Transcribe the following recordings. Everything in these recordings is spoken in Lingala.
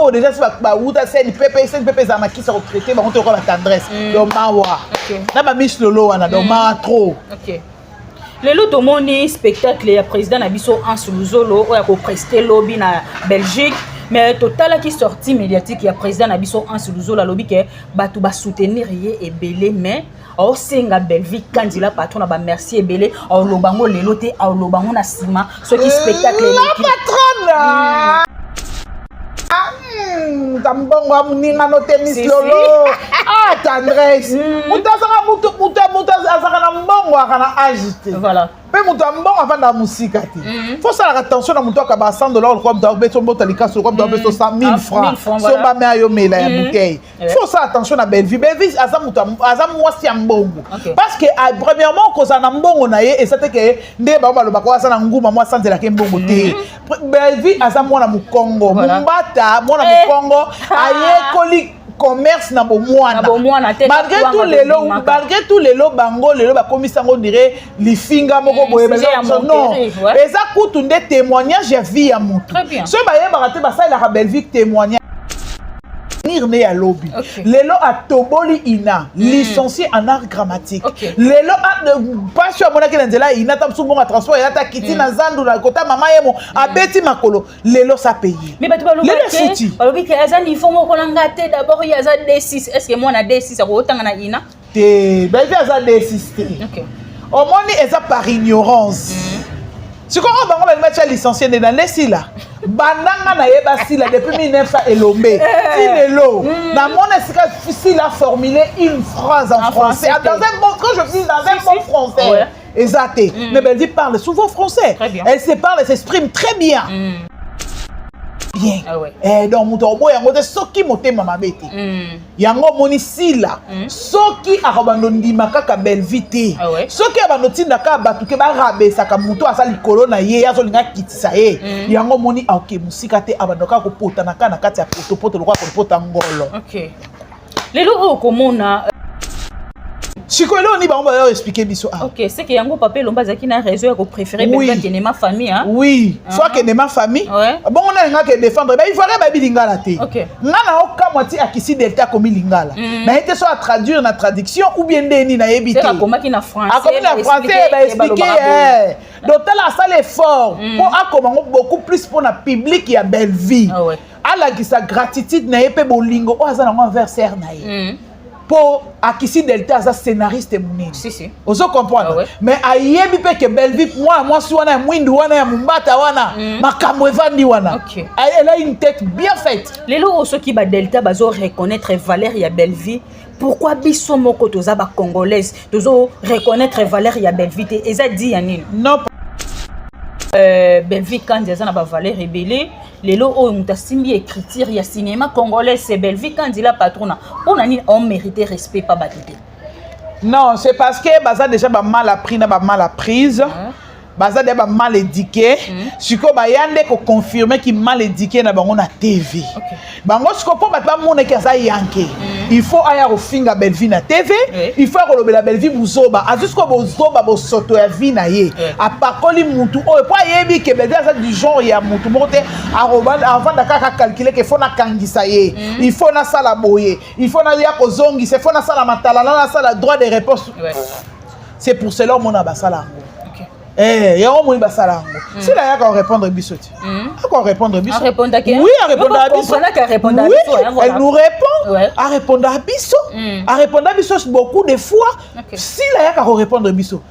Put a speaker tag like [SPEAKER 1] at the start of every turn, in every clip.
[SPEAKER 1] Oyo déjà si bawuta CNPP, CNPP ezala na kisi ya kotraite bango te lokola batendresse. Donc mawa na bamiss Lolo wana, donc mawa trop.
[SPEAKER 2] Ok, lelo tomoni spectacle ya président na biso Anse Luzolo oyo akopreste lobi na Belgique, mais totalaki sortie médiatique ya président na biso Anse Luzolo. Alobi ke bato basoutenir ye ebele, mais aosenga Bellevie Kandila patron na bamerci ebele. Aoloba ngo lelo te, aoloba ngo na nsima soki spectacle
[SPEAKER 1] La patronne mbongo ya moningano te, Miss Lolo. Ah, tendresse, moto azaka, moto azalaka na mbongo aka na age te. Mpe moto ya mbongo avandaka mosika te. Faut osalaka attention na moto akaba 100 $, lokola moto abeso mbota likaso, lokola moto abeso 1000 francs, somba me ayomela ya bouteille. Faut osala attention na Bellevie. Bellevie aza moto, aza mwasi ya mbongo, parce que premièrement, kozala na mbongo na ye eza te ke nde bango balobaka oyo aza na nguma mwa asanzelaka mbongo te. Bellevie aza mwana mokongo, mombata, mwana mokongo, ayekoli commerce na bomwana. Malgré tout lelo, malgré tout lelo, bango lelo bakomisi yango dire lifinga moko boye. Non, eza kutu nde témoignage ya vie ya motu. Soki bayebaka te, basalelaka Bellevie témoignage ne ya lobi. Lelo atoboli ina licencié en art grammatique. Lelo mpasi oyo amonaki na nzela ya ina, ta mosusu mbongo ya transport eya ta kiti na zandu na kota mama yemo, abeti makolo, lelo sa paye.
[SPEAKER 2] Mais bato balobi ke aza niveau moko na nga te. D'abord ye aza D6. Est ce que mwana D6 akotanga na ina?
[SPEAKER 1] Te, Bellevie aza D6 te. Omoni, eza par ignorance. Sikoyo oyo bango balingi batia licencié nde na lesila bandanga nayeba Sila depuis 1900 elombe ti lelo, namona esika Sila formuler une phrase en français, dans un bon, quand je dis dans un bon français, eza te. Mais Bellevie parle souvent français, elle se parle, elle s'exprime très bien bien.
[SPEAKER 2] Ah ouais.
[SPEAKER 1] Eh, donc moto oboya yango te soki motema mabe te. Yango omoni Sila, soki akobanda ondima kaka Bellevie te,
[SPEAKER 2] Ah ouais.
[SPEAKER 1] soki abanda otinda kaka bato ke barabesaka moto aza likolo na ye, azolinga akitisa ye. Yango omoni aoke mosika te, abanda kaka kopotana kaka na kati ya potopoto lokola kopota ngolo.
[SPEAKER 2] Ok, lelo oyo komona
[SPEAKER 1] Sikoyo eloko nini bango bayo expliquer biso awa?
[SPEAKER 2] Ok, c'est que yango papa Elomba azalaki na raison ya kopréféré
[SPEAKER 1] Oui.
[SPEAKER 2] Bellevie akende ma famille, hein?
[SPEAKER 1] Oui, faut akende ma famille. Bongo nalingaka edéfendre baivoirien, bayebi lingala te. Nga na okamwa ti akisi delta akomi lingala. Naye te so atraduire na traduction ou bien ndeni, nayebi te.
[SPEAKER 2] C'est akomaki na français.
[SPEAKER 1] Akomi na français, baexpliquer. Donc tala, asala effort mpo akoma ngo beaucoup plus mpo na public ya Bellevie.
[SPEAKER 2] Ah ouais.
[SPEAKER 1] Alakisa gratitude na ye mpe bolingo oyo aza nango envers sœur na ye, mpo akisi delta aza scénariste monene.
[SPEAKER 2] Si, si.
[SPEAKER 1] Ozo comprendre?
[SPEAKER 2] Ah ouais.
[SPEAKER 1] Mais ayebi mpe ke Bellevie, mwana mwasi wana ya mwindu wana ya mombata wana, makambo evandi wana. Elle a une tête bien faite.
[SPEAKER 2] Lelo oyo soki badelta bazo reconnaître valeur ya Bellevie, pourquoi biso moko toza bacongolaise tozo reconnaître valeur ya Bellevie te? Eza di ya nini?
[SPEAKER 1] Non.
[SPEAKER 2] Bellevie Kandi aza na bavaleur ebele. Lelo oyo moto asimbi écriture ya cinéma congolais, c'est Bellevie Kandi la patrona. Mpona nini omérite respect pa bato te?
[SPEAKER 1] Non, c'est parce que baza déjà bamal appris na bamal apprise, baza deja bamal éduqué. Sikoyo baya nde koconfirme ki mal éduqué na bango na TV. Bango sikoyo, mpo bato bamonaki aza yanke, il faut aya kofinga Bellevie na TV. Il faut akolobela Bellevie buzoba. Azwi sikoyo bozoba, bosoto ya vie na ye. Apakoli mutu oyo mpo ayebi ke Bellevie aza du genre ya mutu moko te avanda kaka calcule ke faut nakangisa ye, il faut nasala boye, il faut naya kozongisa, il faut nasala matalana, nasala droit de réponse. C'est pour cela omona basala yango. Eh, yango omoni basala yango. Sila ayaka korépondre biso te, akorépondre biso.
[SPEAKER 2] Arépondaki, hein?
[SPEAKER 1] Oui, arépondaka
[SPEAKER 2] Yo
[SPEAKER 1] biso.
[SPEAKER 2] comprenaki arépondaka
[SPEAKER 1] Oui,
[SPEAKER 2] biso, hein, voilà.
[SPEAKER 1] elle nous répond. Arépondaka biso, arépondaka biso beaucoup de fois. Sila ayaka korépondre biso.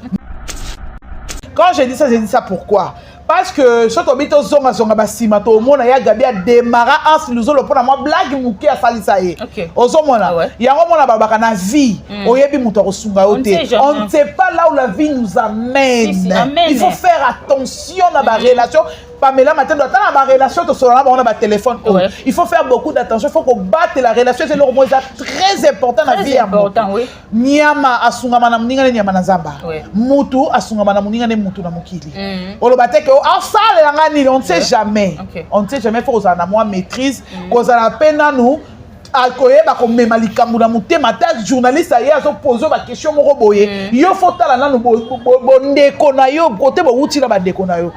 [SPEAKER 1] Quand je dis ça, je dis ça pourquoi? Parce que soki tobi tozongazonga basima, tomona ya Gabi adémarra Anse Luzolo mpona mwa blague moke asalisa ye. Ozomona?
[SPEAKER 2] Ah ouais.
[SPEAKER 1] Yango omona balobaka na vie, oyebi moto akosunga yo
[SPEAKER 2] On ne
[SPEAKER 1] te.
[SPEAKER 2] sait jamais.
[SPEAKER 1] On ne sait pas là où la vie nous amène.
[SPEAKER 2] Si, si, amen.
[SPEAKER 1] Il faut faire attention na barelation. Pamela Matendo, ata na barelation tosolola na bango na batelefone oyo, il faut faire beaucoup d'attention, il faut kobatela relation. Eza eloko moko eza très important na
[SPEAKER 2] Très
[SPEAKER 1] vie ya moto.
[SPEAKER 2] important, oui.
[SPEAKER 1] Nyama asungama na moninga nde nyama na zamba. Mutu asungama na moninga nde mutu na mokili. Oloba te ke asalela nga nini, on ne sait jamais. On ne sait jamais. Faut kozala na mwa maîtrise, kozala mpe nanu akoyeba komema likambo na motema. Ata journaliste aye azopose baquestion moko boye, yo faut tala nanu bondeko na yo, kote bowuti na bandeko na yo.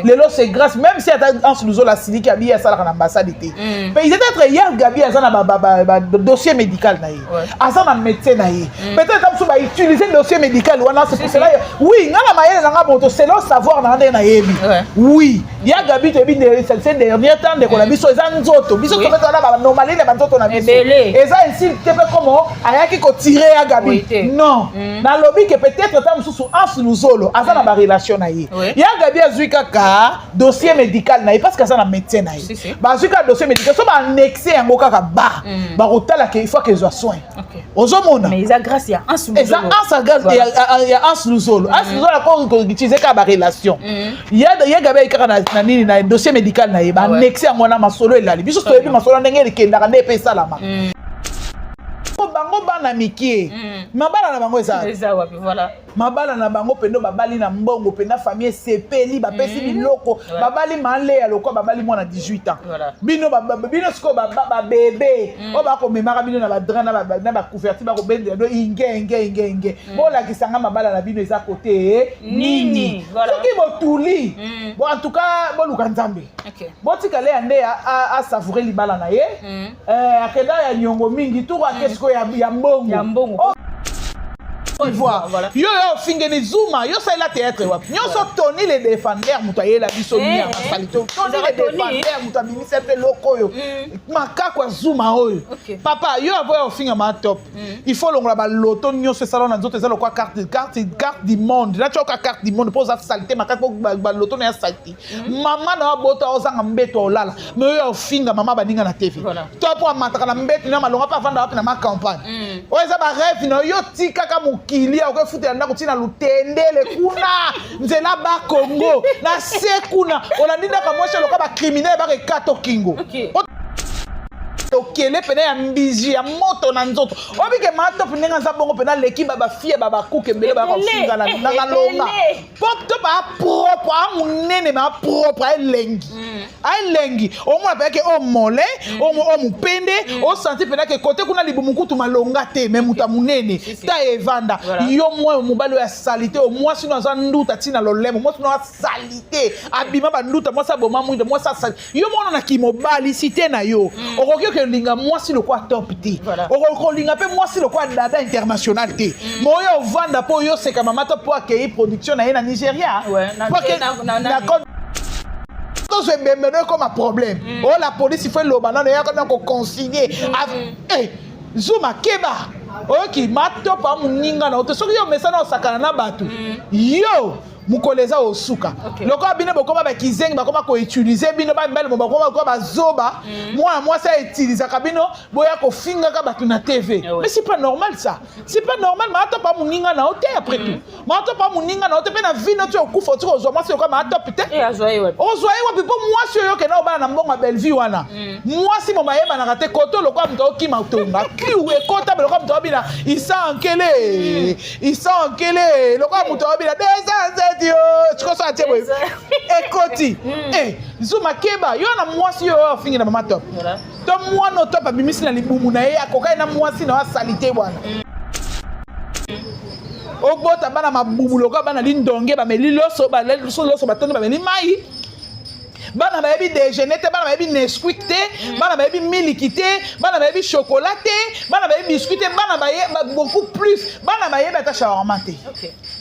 [SPEAKER 1] Lelo c'est grâce, même si ata Anse Luzolo asiliki, abi asalaka na ambassade te, mais peut-être ya Gabi aza na ba dossier médical na ye, aza na médecin na ye. Peut-être ata mosusu bautiliser dossier médical wana. C'est pour cela, oui, nga na mayele na nga moto, selon savoir na nga ndenge nayebi, oui, ya Gabi, toyebi ces dernier temps, ndeko na biso, eza nzoto biso tobeta na banormali na banzoto na biso. Eza insulte te mpe komo ayaki kotirer ya Gabi. Non, nalobi ke peut-être ata mosusu Anse Luzolo aza na barelation na ye. Ya Gabi azwi kaka dossier médical na ye parce que aza na médecin na ye. Bazwi kaka dossier médical, so baannexe yango kaka, ba bakotala ke il faut ke ezwa soin. Ozomona?
[SPEAKER 2] Eza grâce ya Anse.
[SPEAKER 1] Eza Anse ya Anse Luzolo. Anse Luzolo akoutiliser kaka barelation ya Gabi. Ayi kaka na nini, na dossier médical na ye, baannexe yango wana, masolo elali. Biso toyebi masolo ndenge ekendaka, nde epe esalama. Bango bana mike, mabala na bango eza mabala na bango mpenza. Babali na mbongo mpenza, famille esepeli, bapesi biloko, babali maleya lokwa babali mwana 18 ans. Bino, bino sikoyo babebe oyo bakomemaka bino na badrap na bacouverture, bakobendela bino inge inge inge inge. Bolakisanga mabala na bino eza kote nini? Soki botuli bon, en tout cas boluka Nzambe, botikale ya nde asavourer libala na ye. Akenda ya niongo mingi, tour ake sikoyo ya mbongo. Yo yo ofingeli Zuma, yo salela théâtre wapi nyonso? Tony le Défender, moto ayela biso nyama sali. Tony le Défender, moto abimisa mpe eloko oyo, makako ya Zuma oyo. Papa, yo avoya ofingama top, il faut longola baloto nyonso esala na nzoto. Eza lokwa carte du monde, natioka carte du monde mpo oza saleté makasi, mpo baloto na ya saleté. Mama na yo abota, ozanga mbeto olala, mais oyo ofinga mama baninga na TV to mpo amataka na mbeto na malonga mpe avanda wapi na ma campagne oyo eza barêve na yo. Tikaka mokili, okefutela ndako ntina Lutendele kuna, nzela Bakongo na se kuna. Olandi ndako mwasi loka bacriminel bakekata okingo, okele pene ya mbiji ya moto na nzoto. Obike matop ndenge aza bongo mpena, aleki bafie babakuke ebele bakofinga na malonga po to bapropre, amonene, bapropre, aelengi, aelengi. Omona mpenza ke o mole o mopende, osanti mpenza ke kote kuna libumu kutu malonga te, me moto ya monene ta evanda. Yo mwa mobali oyo asali te, mwasi no aza nduta ntina lolemo, mwasi no asali te, abima banduta, mwasi aboma mwindo, mwasi asali. Yo mwana na kimobali si te na yo, okoki okolinga mwasi lokwa top te, okoki kolinga mpe mwasi lokwa dada international te. Ma oyo ovanda mpo oyo oseka mama to mpo akei production na ye na Nigeria, tozwa ebembe no ekoma problème. Oyo la police, il faut eloba nano, eyaka na koconsigne. Zuma, keba, oyoki matopa moninga na yo te. Soki yo mesana osakana na bato, yo mokolo eza osuka. Lokola bino bokoma bakizengi, bakoma koutiliser bino, bamibali mo bakoma lokola bazoba. Mwana mwasi autilisaka bino, boya kofingaka bato na TV. Mais c'est pas normal, ça, c'est pas normal. Maatopa moninga na yo te. Après tout, maatopa moninga na yo te mpe na vie noti okufa, otiki ozwa mwasi lokola maatopi te.
[SPEAKER 2] Azwa ye wapi?
[SPEAKER 1] Ozwa ye wapi? Mpo mwasi oyo okenda obala na mbongo ya Bellevue wana, mwasi mo bayebanaka te. Koto lokola moto okima tonga kiu ekota, lokola moto obina isa ankele, isa ankele, lokola moto obina 207 yo sikoso atie boye ekoti. Zuma, keba yo na mwasi oyo ofingi na mama top to mwana top abimisi na libumu na ye, akokai na mwasi na yo asali te wana. Obota bana mabumu lokola bana lindonge, bameli loso, loso batondi, bameli mai. Bana bayebi déjeuner te, bana bayebi Nesquik te, bana bayebi miliki te, bana bayebi chocolat te, bana bayebi biscuit te, bana bayebi beaucoup plus, bana bayebi ata shawarma te.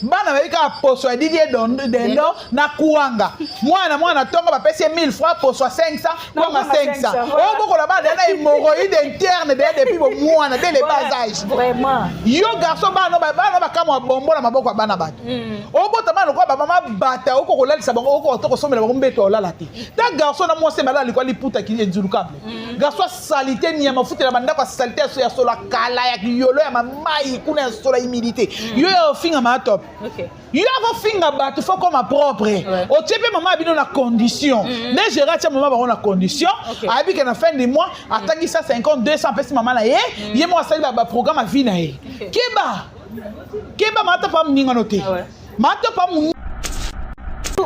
[SPEAKER 1] Bana bayebi kaka poso ya Didier Dendo na kuanga. Mwana mwana ntongo bapesi ye 1000 francs, poso ya 500, kwanga 500. Oyo bokola bana deya na hémorroïde interne deya depuis bomwana, dès le bas âge. Yo garçon, bana bana bakamwa bombo na maboko ya bana bato. Obota bana lokola bamama bata, oko kolalisa bango, oko to kosomela bango mbeto, olala te. Ta garçon na mwasi balala likwa liputa enzulukable. Garçon asali te, nyama futela bandako, asali te, ya solo kala ya yolo ya mamai kuna, ya solo ya humidité. Yo ya ofingama top, yo akofinga bato, faut koma propre. Otie mpe mama ya bino na condition nde géri atia mama bango na condition. Ayebi ke na fin du mois atangisa 50, 200, apesi mama na ye. Ye moko asali baprogramme ya vie na ye. Keba, keba, maatopa moningano te, maatopa.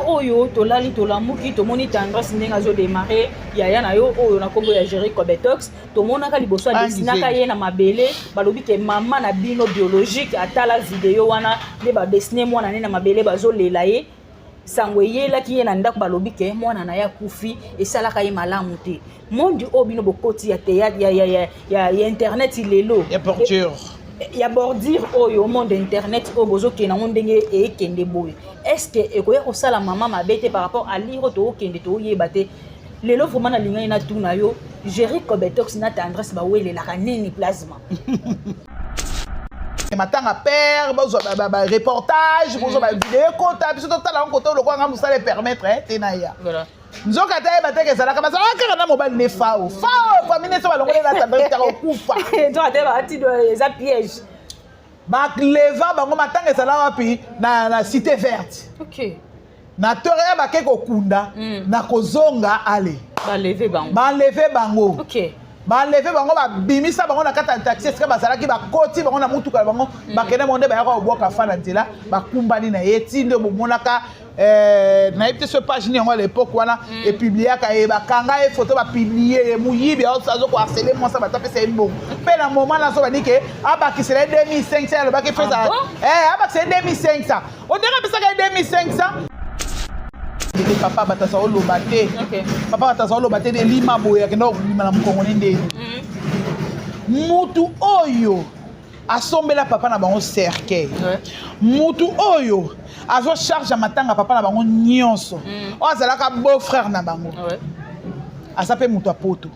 [SPEAKER 2] Oyo tolali, tolamuki, tomoni Tendresse ndenge azodémarrer yaya na yo oyo na nkombo ya Géri Cobetox. Tomonaka liboso adesinaka ye na mabele. Balobi ke mama na bino biologique atala video wana nde badessiner mwana ne na mabele, bazolela ye. Sango eyelaki ye na ndako, balobi ke mwana na ye akufi, esalaka ye malamu te. Monde oyo bino bokoti ya théâtre, ya internet lelo,
[SPEAKER 1] ya bordure,
[SPEAKER 2] ya bordure oyo, monde internet oyo bozokende yango ndenge ekende boye, est ce que ekoya kosala mama mabe te par rapport à lire tookende toyeba te? Lelo vraiment nalingaki natuna yo, Géri Cobetox na Tendresse bawelelaka nini plasma?
[SPEAKER 1] Matanga père, bozwa bareportage, bozwa bavideo, ekota biso totala yango kote lokola nga mosala epermettre te na ya nzoka te ayeba teke ezalaka, bazalaka kaka na mobali ne fao fao famille neso balongoli na Tendresse taka okufa.
[SPEAKER 2] Nzoka te baati eza piège.
[SPEAKER 1] Baleva bango, matanga ezala wapi? Na Cité Verte. Na tore ya bake kokunda na kozonga ale.
[SPEAKER 2] Baleve bango.
[SPEAKER 1] Baleve bango. Baleve bango, babimisa bango na kati ya taxi esika bazalaki, bakoti bango na mutuka na bango, bakende bango nde bayaka kobwaka fa na nzela, bakumbani na ye ti nde bomonaka. Nayebi te so page nini yango à l'époque wana epubliaka ye, bakanga ye photo, bapublie ye moyibi azo koharceler mwasi, bato apesa ye mbongo mpe na moment nazo bandi ke abakisela ye 2500, alobaki pesa abakisela ye 2500, ondenge apesaka ye 2500. Papa bato aza oloba te, papa bato aza oloba te, elima boye akenda kobima na mokongo ne ndeni. Mutu oyo asombela papa na bango cercueil, mutu oyo azwa charge ya matanga papa na bango nyonso, oyo azalaka beau frère na bango, aza mpe moto ya poto.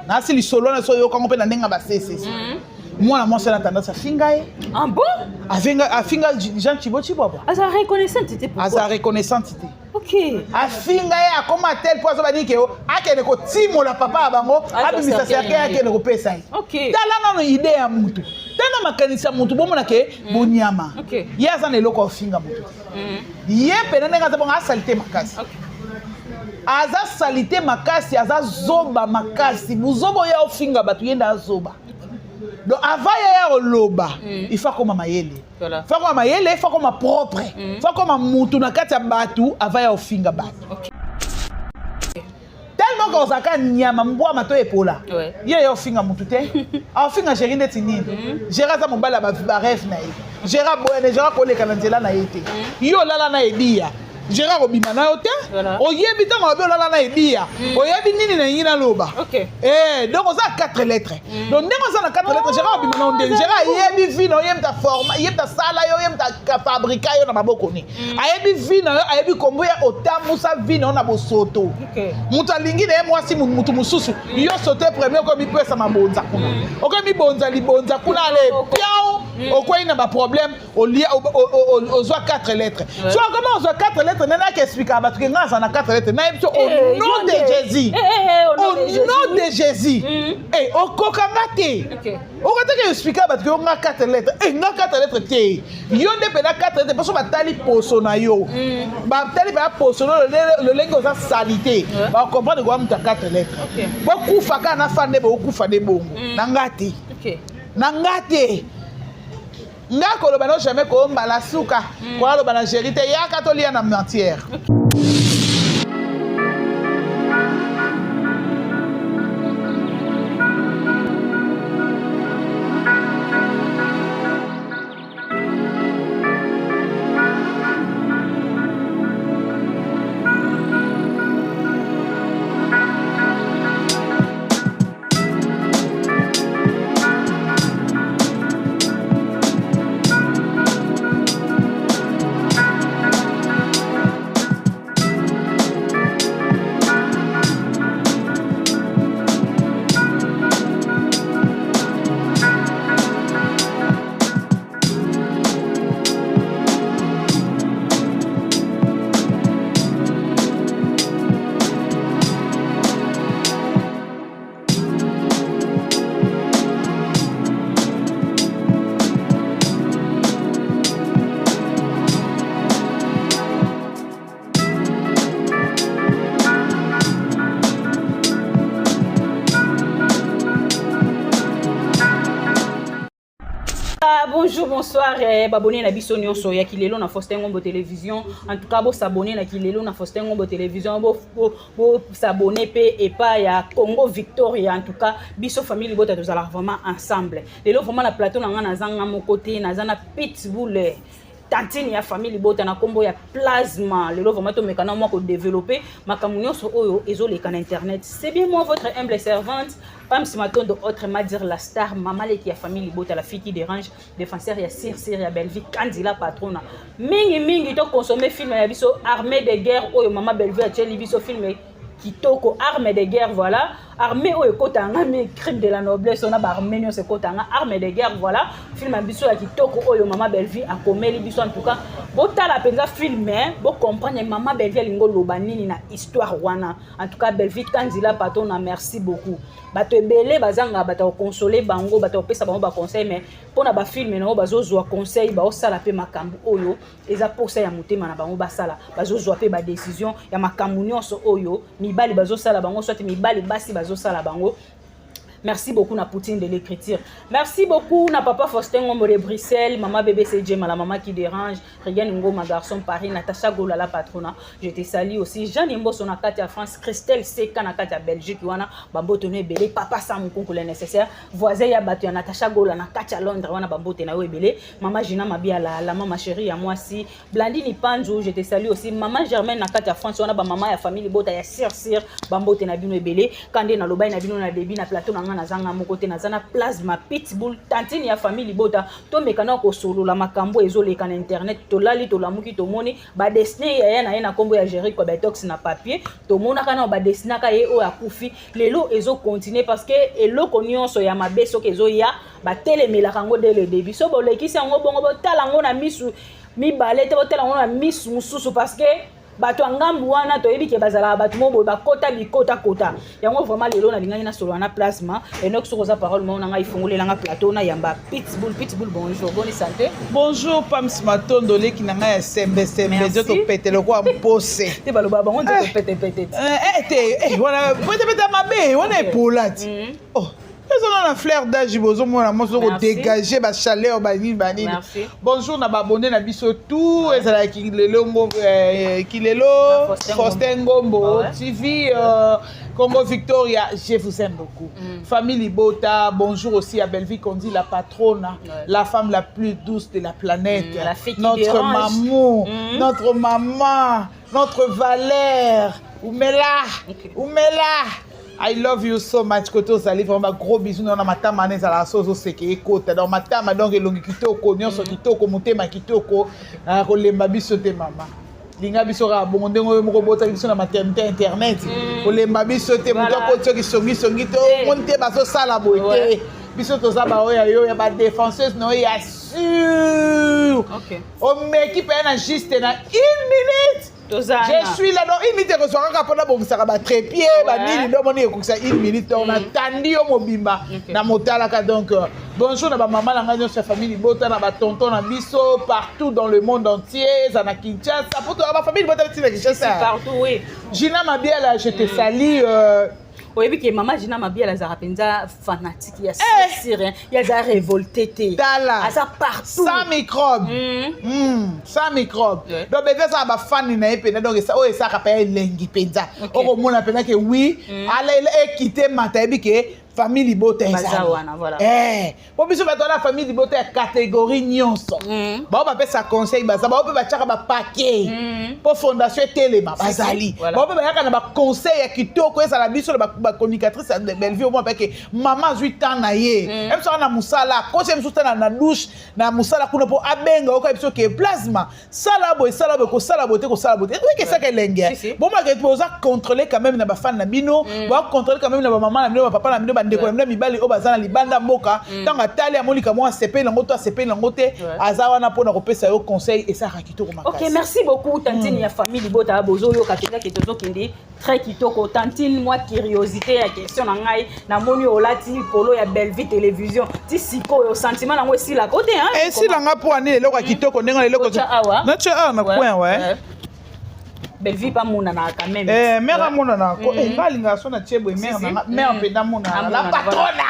[SPEAKER 1] Nasi lisolo wana so oyokango mpe na ndenge ya basesese, mwana mwasi wana Tendance afinga ye.
[SPEAKER 2] Ah bon?
[SPEAKER 1] Afinga Jean Chibo Chibwabwa.
[SPEAKER 2] Aza reconnaissante te?
[SPEAKER 1] Aza reconnaissante te. Afinga ye, akoma tel po azoba nini ke akende kotimola papa ya bango, abimisa cercueil, akende kopesa ye. Tala nano idée ya mutu, tala makanisi ya mutu, bomona ke bonyama. Ye aza na eloko afinga mutu te. Ye pene ndenge aza bongo, asali te makasi, aza sali te makasi, aza zoba makasi, buzoba oyo aofinga bato, ye nde azoba. Donc avant ye ya koloba, il faut akoma mayele, faut akoma mayele, faut akoma propre, faut akoma mutu na kati ya bato avant ya kofinga bato. Tellement que ozalaka nyama mbwama to epola, ye ya ofinga mutu te, aofinga Géri ndeti nini? Géri aza mobali ya barêve na ye, Géri aboyane, Géri akoleka na nzela na ye te. Yo olala na Ebiya, Géri akobima na yo te. Oyebi ntango alobi olala na Ebiya, oyebi nini na yengi naloba? Donc oza 4 lettres. Donc ndenge oza na 4 lettres, Géri akobima na yo ndenge Géri ayebi vie na yo, ye mutu aforma ye, mutu asala yo, ye mutu afabrika yo na maboko ni, ayebi vie na yo, ayebi kombo ya otambusa vie na yo na bosoto. Moto alingi na ye mwasi motu mosusu, yo sote premier, okomi mipesa mabonza kuna, okomi mibonza libonza kuna, ale piao, okwei na baproblème, olia ozwa 4 lettres. So akoma ozwa 4 lettres, nani ake expliquaka bato ke nga aza na 4 lettres? Nayebi so au nom de Jésus, au nom de Jésus, okokanga te, okataki expliquer bato ke yo nga 4 lettres, nga 4 lettres te. Yo nde mpena 4 lettres, mposo batali poso na yo, batali mpena poso no lolenge oza sali te, bacomprendre koya moto ya 4 lettres. Bokufa kaka na fa nde bokufa nde bongo na nga te, na nga te. Nga koloba no jamais kombala suka koaloba na Géri te, yaka tolia na matière.
[SPEAKER 2] Bonjour, bonsoir, babone na biso nyonso ya Kilelo na Faustin Ngombo Télévision. En tout cas, bosabone na Kilelo na Faustin Ngombo Télévision, bosabone mpe epai ya Congo Victoria. En tout cas, biso famille libota tozalaka vraiment ensemble. Lelo vraiment na plateau na nga, naza nga moko te, naza na Pitbull. tantine ya famille libota na nkombo ya Plasma. Lelo vraiment tomeka na mwa kodévelopper makambo nyonso oyo ezoleka na internet. C'est bien moi, votre humble servante, Pam Matondo, autrement dire la star, mama leki ya famille libota, la fille qui dérange, défenseur ya sir sir ya Bellevue Kandila patrona. Mingi mingi to consommer film ya biso Armée de guerre oyo mama Bellevue atieli biso, film kitoko, Arme de guerre. Voilà, armée oyo ekotanga mi crime de la noblesse ona baarmée nyonso ekotanga Arme de guerre. Voilà film ya biso ya kitoko oyo mama Bellevue akomeli biso. En tout cas, botala mpenza film, bocomprendre mama Bellevue alingi oloba nini na histoire wana. En tout cas, Bellevue Kandila patona, merci beaucoup. Bato ebele bazanga bato koconsoler bango, bato kopesa bango baconseil, mais mpona bafilm nango bazozwa conseil, baosala mpe makambo oyo eza posa ya motema na bango basala, bazozwa mpe badécision ya makambo nyonso oyo mibali bazosala bango, soit mibali basi bazosala bango. Merci beaucoup na Poutine de l'écriture. Merci beaucoup na papa Faustin Ngombo de Bruxelles, maman BBC Jema, la maman qui dérange, Regan Ngoma, garçon Paris, Natacha Gola, la patrona. Je te salue aussi. Jeanne Mbosso na kati ya France, Christelle Seka na kati ya Belgique, wana, bambote no ebele, papa Sam Nkunku le nécessaire, voisin ya bato ya Natacha Gola na kati ya Londres, wana bambote na yo ebele, maman Gina Mabia, la maman chérie ya mwasi, Blandine Panzu, je te salue aussi, maman Germaine na kati ya France, wana ba maman ya famille bota ya Sir Sir, bambote na bino ebele. Kande na lobai na bino na début na plateau na nga, nazanga moko te, naza na Plasma Pitbull, tantine ya famille libota. Tomeka na kosolola makambo ezoleka na internet. Tolali, tolamuki, tomoni badessiner yaya na ye na nkombo ya Géri Cobetox na papier. Tomonaka nao badessinaka ye oyo akufi. Lelo ezocontinuer parce que eloko nyonso ya mabe soki ezoya, batelemelaka yango dès le début. So bolekisi yango bongo, botala yango na misu mibale te, botala yango na misu mosusu, parce que bato ya ngambu wana toyebi ke bazalaka bato mo boye bakota bikotakota yango. Vraiment, lelo nalingaki nasolola na Plasma Enok. Soki oza parole moko na ngai, ifungolelanga plateau na yamba Pitbull. Pitbull, bonjour, boni santé?
[SPEAKER 1] Bonjour Pams Matondo, leki na ngai ya sembesembe, nzoto pete lokola mpose.
[SPEAKER 2] Te, baloba bango nzoto petepete.
[SPEAKER 1] Te, wana petepete mabe wana epola ti. Oh, ezala na fleur d'âge, bozomona moso kodégage bachaleur banini banini. Bonjour na babone na biso tout, ezalaki kilelo, kilelo Faustin Ngombo TV, Congo Victoria, je vous aime beaucoup. Famille Libota, bonjour aussi à Bellevue Kondi, la patronne, la femme la plus douce de la planète.
[SPEAKER 2] La fille qui
[SPEAKER 1] notre
[SPEAKER 2] dérange.
[SPEAKER 1] Maman, notre maman, notre Valère, Oumela, Oumela. I love you so much. Kote ozali, vraiment gros bisous na matama wana ezalaka so ozoseke ekota. Donc matama, donc elongi kitoko nyonso kitoko, motema kitoko, kolemba biso te. Mama, linga biso kaka bongo ndenge oyo moko obotaki biso na maternité internet. Kolemba biso te, moto akoti soki songisongi te, omoni te bazosala boye te. Biso toza baoyo ya yo ya badéfenseuse na oyo ya sûr. Omeki mpe na juste na une minute, je suis là. Donc une minute ekozwa kaka mpona bongisaka batrépied banini, ndo moni ekokisa une minute. Donc natandi yo mobimba na motalaka. Donc bonjour na bamama na ngai nyonso ya famille libota, na batonton na biso partout dans le monde entier, eza na Kinshasa po toya bafamille libota ntina Kinshasa.
[SPEAKER 2] Partout, oui.
[SPEAKER 1] Gina Mabiala, je te salue.
[SPEAKER 2] Oyebi ke mama Gina Mabiala azalaka mpenza fanatique ya sirien, ye aza révolté te.
[SPEAKER 1] Tala.
[SPEAKER 2] Aza partout.
[SPEAKER 1] Sans microbe. Sans microbe. Donc bebe aza na bafani na ye mpenza. Donc oyo esalaka mpe elengi mpenza, okomona mpenza ke oui, ala ekite mata, yebi ke famille libota
[SPEAKER 2] Baza wana, voilà.
[SPEAKER 1] Po biso bato wana, famille libota ya catégorie nyonso, bao bapesa conseil baza, bao mpe batiaka bapake mpo fondation etelema bazali, bao mpe bayaka na baconseil ya kitoko. Ezala biso na bacommunicatrice ya Bellevue, omona mpe mama azwi temps na ye, ye biso na mosala, akosi ye biso ta na douche na mosala kuna mpo abenga oyoka biso ke Plasma, sala boye, sala boye, kosala boye te, kosala boye te, oyeke esaka elenge. Bomaka boza contrôle quand même na bafani na bino, boza contrôle quand même na bamama na bino, bapapa na bino, bandeko na bino mibali oyo baza na libanda mboka. Ntango atali, amonika mwa asepeli yango to asepeli yango te, aza wana mpona kopesa yo conseil, esalaka kitoko makasi.
[SPEAKER 2] Ok, merci beaucoup tantine ya famille libota. Bozoyoka mpenza ke tozokende très kitoko. Tantine, mwa curiosité ya question na ngai, namoni olati polo ya Bellevue Télévision ti sikoyo, sentiment nango esilaka o te?
[SPEAKER 1] Esilanga mpo ani eloko ya kitoko ndenge eloko natya awa na coin, ouais.
[SPEAKER 2] Bellevue mpe amonanaka quand même.
[SPEAKER 1] Eh, mare amonanaka ko nga alingaka so na tie boye, mare nanga, mare mpenza amonanaka, la patrona,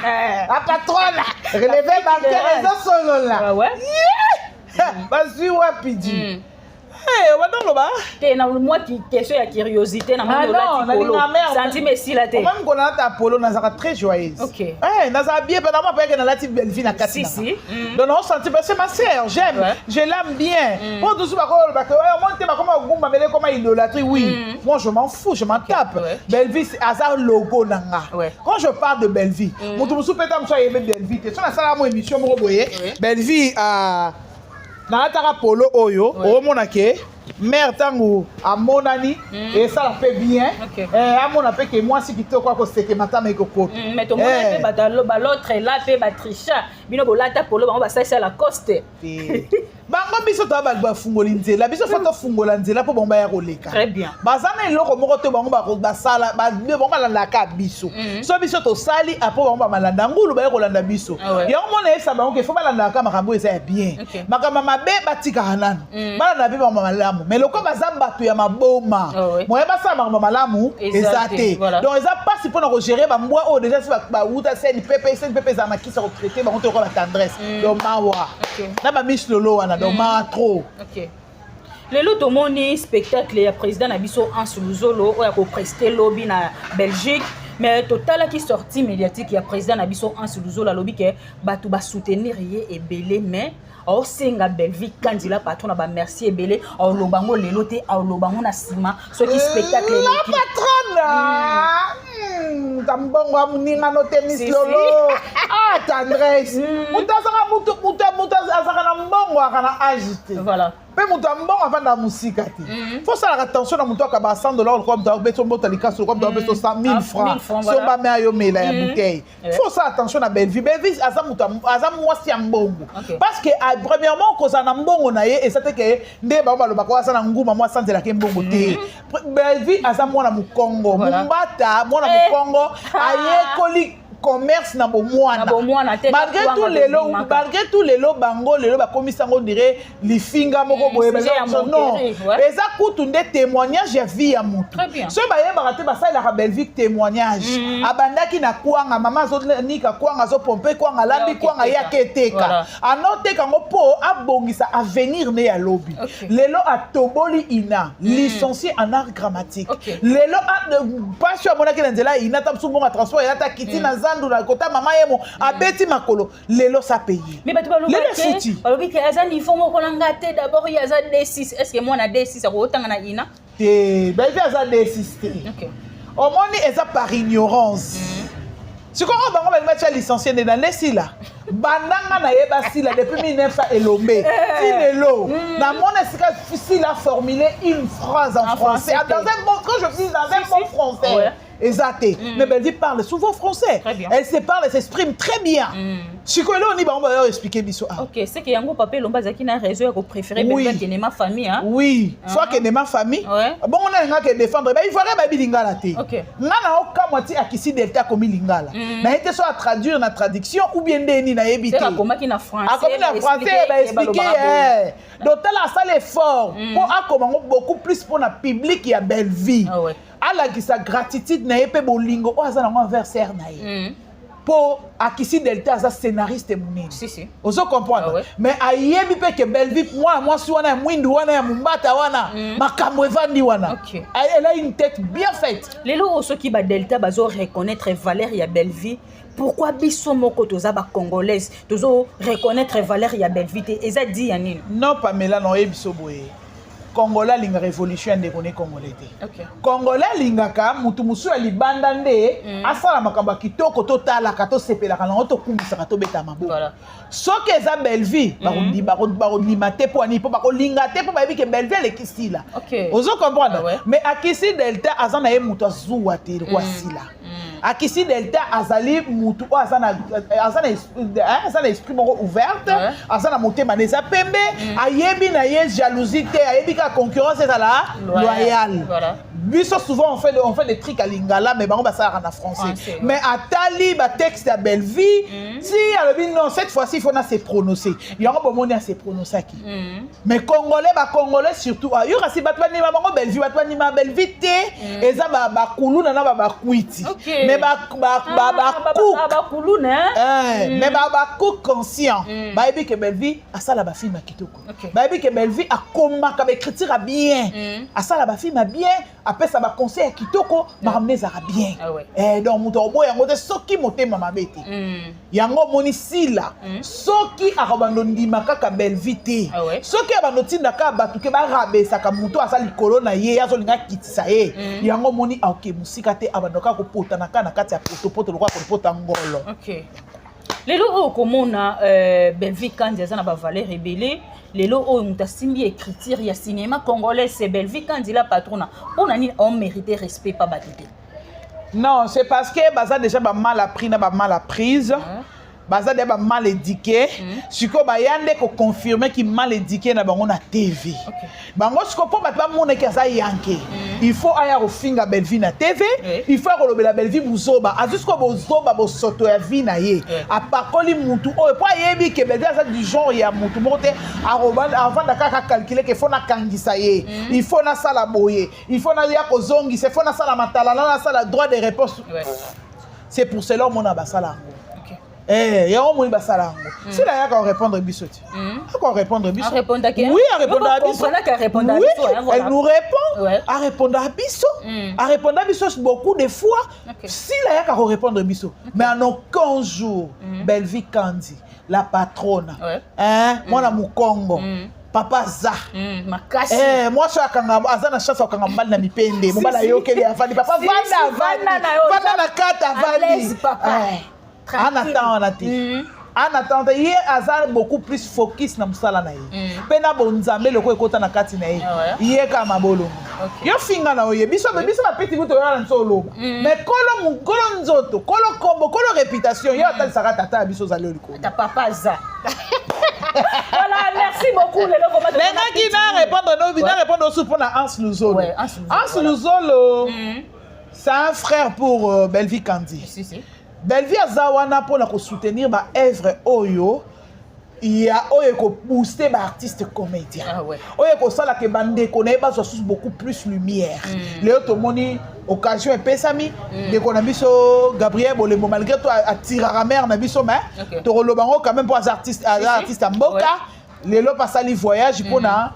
[SPEAKER 1] la patrona, relevé bancaire ezosolola, bazwi wapi di. Obanda oloba.
[SPEAKER 2] Te, na mwa question ya curiosité na moni. Olati polo, sentiment esila te.
[SPEAKER 1] Omami kona nata polo, nazalaka très joyeuse. Nazala bien mpe na mwa payeke nalati Bellevie na kati. Donc naosentir parce que ma sœur, j'aime, je l'aime bien. Po tusu bakolobaka omoni te, bakoma kogumbamela, ekoma idolâtrie. Oui, moi je m'en fous, je m'en tape. Bellevie aza logo na nga. Quand je parle de Bellevie, moto mosusu mpe ta mosu ayebi Bellevie te. So nasalaka mo émission moko boye, Bellevie nalataka polo oyo, omona ke mare ntango amonani esala mpe bien, amona mpe ke mwasi kitoko akosekema tama ekokota.
[SPEAKER 2] Mais tomona mpe bato bal'autre là mpe batricha, bino bolata polo, bango basalisa Lacoste.
[SPEAKER 1] Bango, biso toya bafungoli nzela, biso faut tofungola nzela mpo bango baya koleka. Baza na eloko moko te bango basala, bango balandaka biso. So biso tosali apo, bango bamalanda ngulu baya kolanda biso. Yango mona yebisa bango ke faut balandaka makambo eza ya bien, makambo mabe batikaka nanu, balanda mpe bango malamu. Mais lokola baza bato ya maboma, moye basala makambo malamu eza te. Donc eza mpasi mpona kogérer bambwa oyo déjà si bawuta CNPP. CNPP ezala na kisi ya kotraiter bango te lokola batendresse. Donc mawa na bamiss Lolo wana, donc mawa trop.
[SPEAKER 2] Lelo tomoni spectacle ya président na biso Anse Luzolo oyo akoprester lobi na Belgique, mais totalaki sortie médiatique ya président na biso Anse Luzolo, alobi ke bato basoutenir ye ebele, mais aosenga Bellevie Kandila patron na bamerci ebele. Aoloba ngo lelo te, aoloba ngo na nsima soki spectacle.
[SPEAKER 1] La patronne ta mbongo ya moningano te, Miss Lolo. Ah, tendresse, moto azaka moto azalaka na mbongo aka na age te. Mpe moto ya mbongo avandaka mosika te. Faut osalaka attention na moto akaba 100 dollar, lokola moto abeso mbota likaso, lokola moto abeso 1000 francs, somba me ayomela ya bouteille. Faut osala attention na Bellevie. Bellevie aza moto, aza mwasi ya mbongo, parce que premièrement, kozala na mbongo na ye eza te ke nde bango balobaka aza na nguma mwa asanzelaka mbongo te. Bellevie aza mwana mokongo, mombata, mwana mokongo, ayekoli commerce na bomwana. Malgré tout lelo bango lelo bakomisi yango dire lifinga moko boye. Non, eza kutu nde témoignage ya vie ya motu. Soki bayebaka te, basalelaka Bellevie témoignage. Abandaki na kwanga, mama azonika kwanga, azopompe kwanga, alambi kwanga, ye ake eteka, anoteka yango mpo abongisa avenir ne ya lobi. Lelo atoboli ina, licencié en art dramatique. Lelo mpasi oyo amonaki na nzela ya ina, ta mosu mbongo ya transport eyata kiti na zandu na kota mama yemo, abeti makolo, lelo sa paye.
[SPEAKER 2] Mais bato balobi ke aza niveau moko na nga te. D'abord ye aza D6. Est ce que mwana D6 akotanga na ina?
[SPEAKER 1] Te, Bellevie aza D6 te. Omoni, eza par ignorance. Sikoyo oyo bango balingi batia licencié nde na nde sila bandanga nayeba sila depuis 1900 elombe ti lelo, namona esika sila formuler une phrase en français, dans un bon, quand je dis dans un bon français, eza te. Mais Bellevie parle souvent français, elle se parle, elle s'exprime très bien. Sikoyo eloko nini bango bayo expliquer biso?
[SPEAKER 2] Ah, ok, c'est que yango papa Elombe azalaki na réseau ya kopréférer Bellevie akende ma famille.
[SPEAKER 1] Oui, faut akende ma famille. Bongo nalingaka défendre baivoirien, bayebi lingala te. Nga na okamwa ti akisi delta akomi lingala, naye te so atraduire na traduction ou bien ndeni, nayebi te.
[SPEAKER 2] Akomaki na français.
[SPEAKER 1] Akomi na français, baexpliquer. Donc tala, asala effort mpo akoma ngo beaucoup plus mpona public ya Bellevie, alakisa gratitude na ye mpe bolingo oyo aza nango envers sœur na ye, mpo akisi delta aza scénariste monene.
[SPEAKER 2] Si, si.
[SPEAKER 1] Ozo comprendre?
[SPEAKER 2] Ah ouais.
[SPEAKER 1] Mais ayebi mpe ke Bellevie, mwana mwasi wana ya mwindu wana ya mombata wana, makambo evandi wana. Elle a une tête bien faite.
[SPEAKER 2] Lelo oyo soki badelta bazo reconnaître valeur ya Bellevie, pourquoi biso moko toza bacongolaise tozo reconnaître valeur ya Bellevie te? Eza di ya nini?
[SPEAKER 1] Non, Pamela, na oyebi so boye, Congolais alingaka révolution ya ndeko ne congolais te. Congolais alingaka mutu mosusu ya libanda nde asala makambo ya kitoko, totalaka, tosepelaka nango, tokumisaka, tobeta maboko. Soki eza Bellevie, bakondima te. Mpo ani? Mpo bakolinga te, mpo bayebi ke Bellevie aleki sila. Ozo comprendre?
[SPEAKER 2] Ah ouais.
[SPEAKER 1] Mais akisi delta aza na ye moto azuwa te lokwa sila. Akisi delta azali mutu oyo aza na esprit moko ouverte. Aza na motema na eza pembe, ayebi na ye jalousie te, ayebi kaka concurrence ezala
[SPEAKER 2] loyale.
[SPEAKER 1] Loyale. Biso souvent on fait des trucs à lingala, mais bango basalaka na français.
[SPEAKER 2] Français,
[SPEAKER 1] Mais atali batexte ya Bellevie ti alobi: non, cette fois-ci il faut na se prononcer. Yango bomoni ase prononçaki. Mais Congolais, Bacongolais surtout, yo kasi bato bandima bango Bellevie, bato bandima Bellevie te, eza bakuluna na bakwiti. Mais bacook
[SPEAKER 2] Bakuluna.
[SPEAKER 1] Mais bacook conscient bayebi ke Bellevie asala bafilm ya kitoko. Bayebi ke Bellevie akomaka baécriture ya bien, asala bafilm ya bien, apesa baconseil ya kitoko, makambo nde ezalaka bien. Donc moto akoboya yango te soki motema mabe te. Yango omoni Sila, soki akobanda ondima kaka Bellevie te, soki abanda otinda kaka bato ke barabesaka moto aza likolo na ye, azolinga akitisa ye, yango omoni aoke mosika te, abanda kaka kopotana kaka na kati ya potopoto lokola kopota ngolo.
[SPEAKER 2] Ok, lelo oyo komona Bellevie Kandi aza na bavaleur ebele. Lelo oyo moto asimbi écriture ya cinéma congolais, c'est Bellevie Kandi la patrona. Mpona nini omérite respect pa bato te?
[SPEAKER 1] Non, c'est parce que baza déjà bamal appris na bamal apprise, baza deja bamal éduqué. Sikoyo baya nde koconfirme ki mal éduqué na bango na TV. Bango sikoyo, mpo bato bamonaki aza yanke, il faut aya kofinga Bellevie na TV. Il faut akolobela Bellevie buzoba, azwi sikoyo bozoba, bosoto ya vie na ye. Apakoli mutu oyo mpo ayebi ke Bellevie aza du genre ya mutu moko te avanda kaka calcule ke faut nakangisa ye, il faut nasala boye, il faut naya kozongisa, il faut nasala matalana, nasala droit de réponse. C'est pour cela omona basala yango. Eh, yango omoni basala yango. Sila ayaka korépondre biso te, akorépondre biso.
[SPEAKER 2] Arépondaki, hein?
[SPEAKER 1] Oui, arépondaka
[SPEAKER 2] Yo
[SPEAKER 1] biso.
[SPEAKER 2] comprenaki arépondaka
[SPEAKER 1] Oui,
[SPEAKER 2] biso, hein, voilà.
[SPEAKER 1] elle nous répond. Arépondaka biso, arépondaka biso beaucoup de fois. Sila ayaka korépondre biso, mais en aucun jour Bellevie Kandi la patronne, hein, mwana mokongo, papa za
[SPEAKER 2] Makasi.
[SPEAKER 1] Eh, mwasi oyo akanga, aza na chance akanga mobali na mipende, mobali
[SPEAKER 2] Si, si.
[SPEAKER 1] ayokeli, avandi, papa.
[SPEAKER 2] Si,
[SPEAKER 1] Vanda,
[SPEAKER 2] si,
[SPEAKER 1] avandi.
[SPEAKER 2] vanda na yo.
[SPEAKER 1] Vanda na kati.
[SPEAKER 2] À l'aise,
[SPEAKER 1] Avandi.
[SPEAKER 2] papa.
[SPEAKER 1] Eh,
[SPEAKER 2] Tranquille.
[SPEAKER 1] ana temps wana te. Ana temps te. Ye aza beaucoup plus focus na mosala na ye mpe na bonzambe loko ekota na kati na ye. Ye kaka mabolongo. Yo finga na oye biso, biso bapeti kutu oyo na nso oloba, mais kolo kolo nzoto, kolo kombo, kolo réputation, ye atalisaka tata ya biso ozali oyo likolo.
[SPEAKER 2] Ta papa aza. Voilà, merci beaucoup. Lelo vraiment
[SPEAKER 1] Nengaki na répondre no, na répondre aussi mpona Hans Luzolo.
[SPEAKER 2] Ouais, Hans Luzolo,
[SPEAKER 1] Hans
[SPEAKER 2] voilà.
[SPEAKER 1] Luzolo, c'est un frère pour Bellevie Kandi.
[SPEAKER 2] Si, si.
[SPEAKER 1] Bellevie aza wana mpona kosoutenir baœuvre oyo ya oyo ekobooste baartiste comédien, oyo ekosalaka bandeko na ye bazwa susu beaucoup plus lumière. Lelo tomoni occasion epesami ndeko na biso Gabriel Bolembo, malgré to atiraka mare na biso, mais tokoloba ngo quand même mpo aza artiste, aza artiste ya mboka. Lelo pasali voyage mpona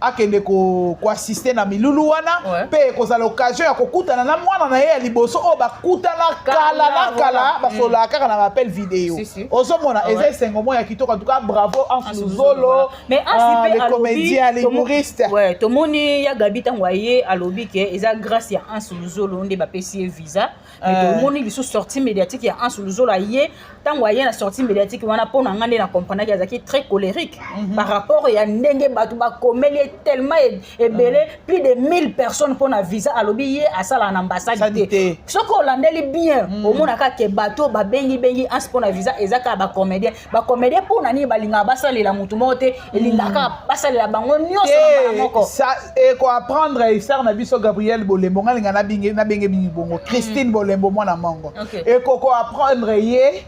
[SPEAKER 1] akende koassiste na milulu wana mpe ekozala occasion ya kokutana na mwana na ye ya liboso oyo bakutana kala na kala, basololaka kaka na baappel vidéo.
[SPEAKER 2] Si, si.
[SPEAKER 1] Ozomona, eza esengo moko ya kitoko. En tout cas, bravo Hans
[SPEAKER 2] Hans
[SPEAKER 1] Luzolo.
[SPEAKER 2] Voilà. Mais Hans mpe
[SPEAKER 1] le comédien, l'humoriste.
[SPEAKER 2] Ouais, tomoni ya Gabi ntango aye alobi ke eza grâce ya Hans Luzolo nde bapesi ye visa. Mais tomoni lisusu sortie médiatique ya Hans Luzolo. Aye, ntango aye na sortie médiatique wana, mpo na nga nde na comprendaki, azalaki très colérique par rapport ya ndenge bato bakomeli ye tellement ebele, plus de 1000 personnes mpo na visa. Alobi ye asalaka na ambassade
[SPEAKER 1] Ambassade
[SPEAKER 2] te.
[SPEAKER 1] te.
[SPEAKER 2] Soki olandeli bien, omonaka ke bato babengibengi Hans mpo na visa eza kaka bacomédien. Bacomédien mpo na nini balingaka basalela motu moko te? Elingaka basalela bango nyonso na mbala moko.
[SPEAKER 1] Ekoapprendre star na biso Gabriel Bolembo, nga linga nabenge mingi bongo Christine Bolembo, mwana mongo. Ekoko apprendre ye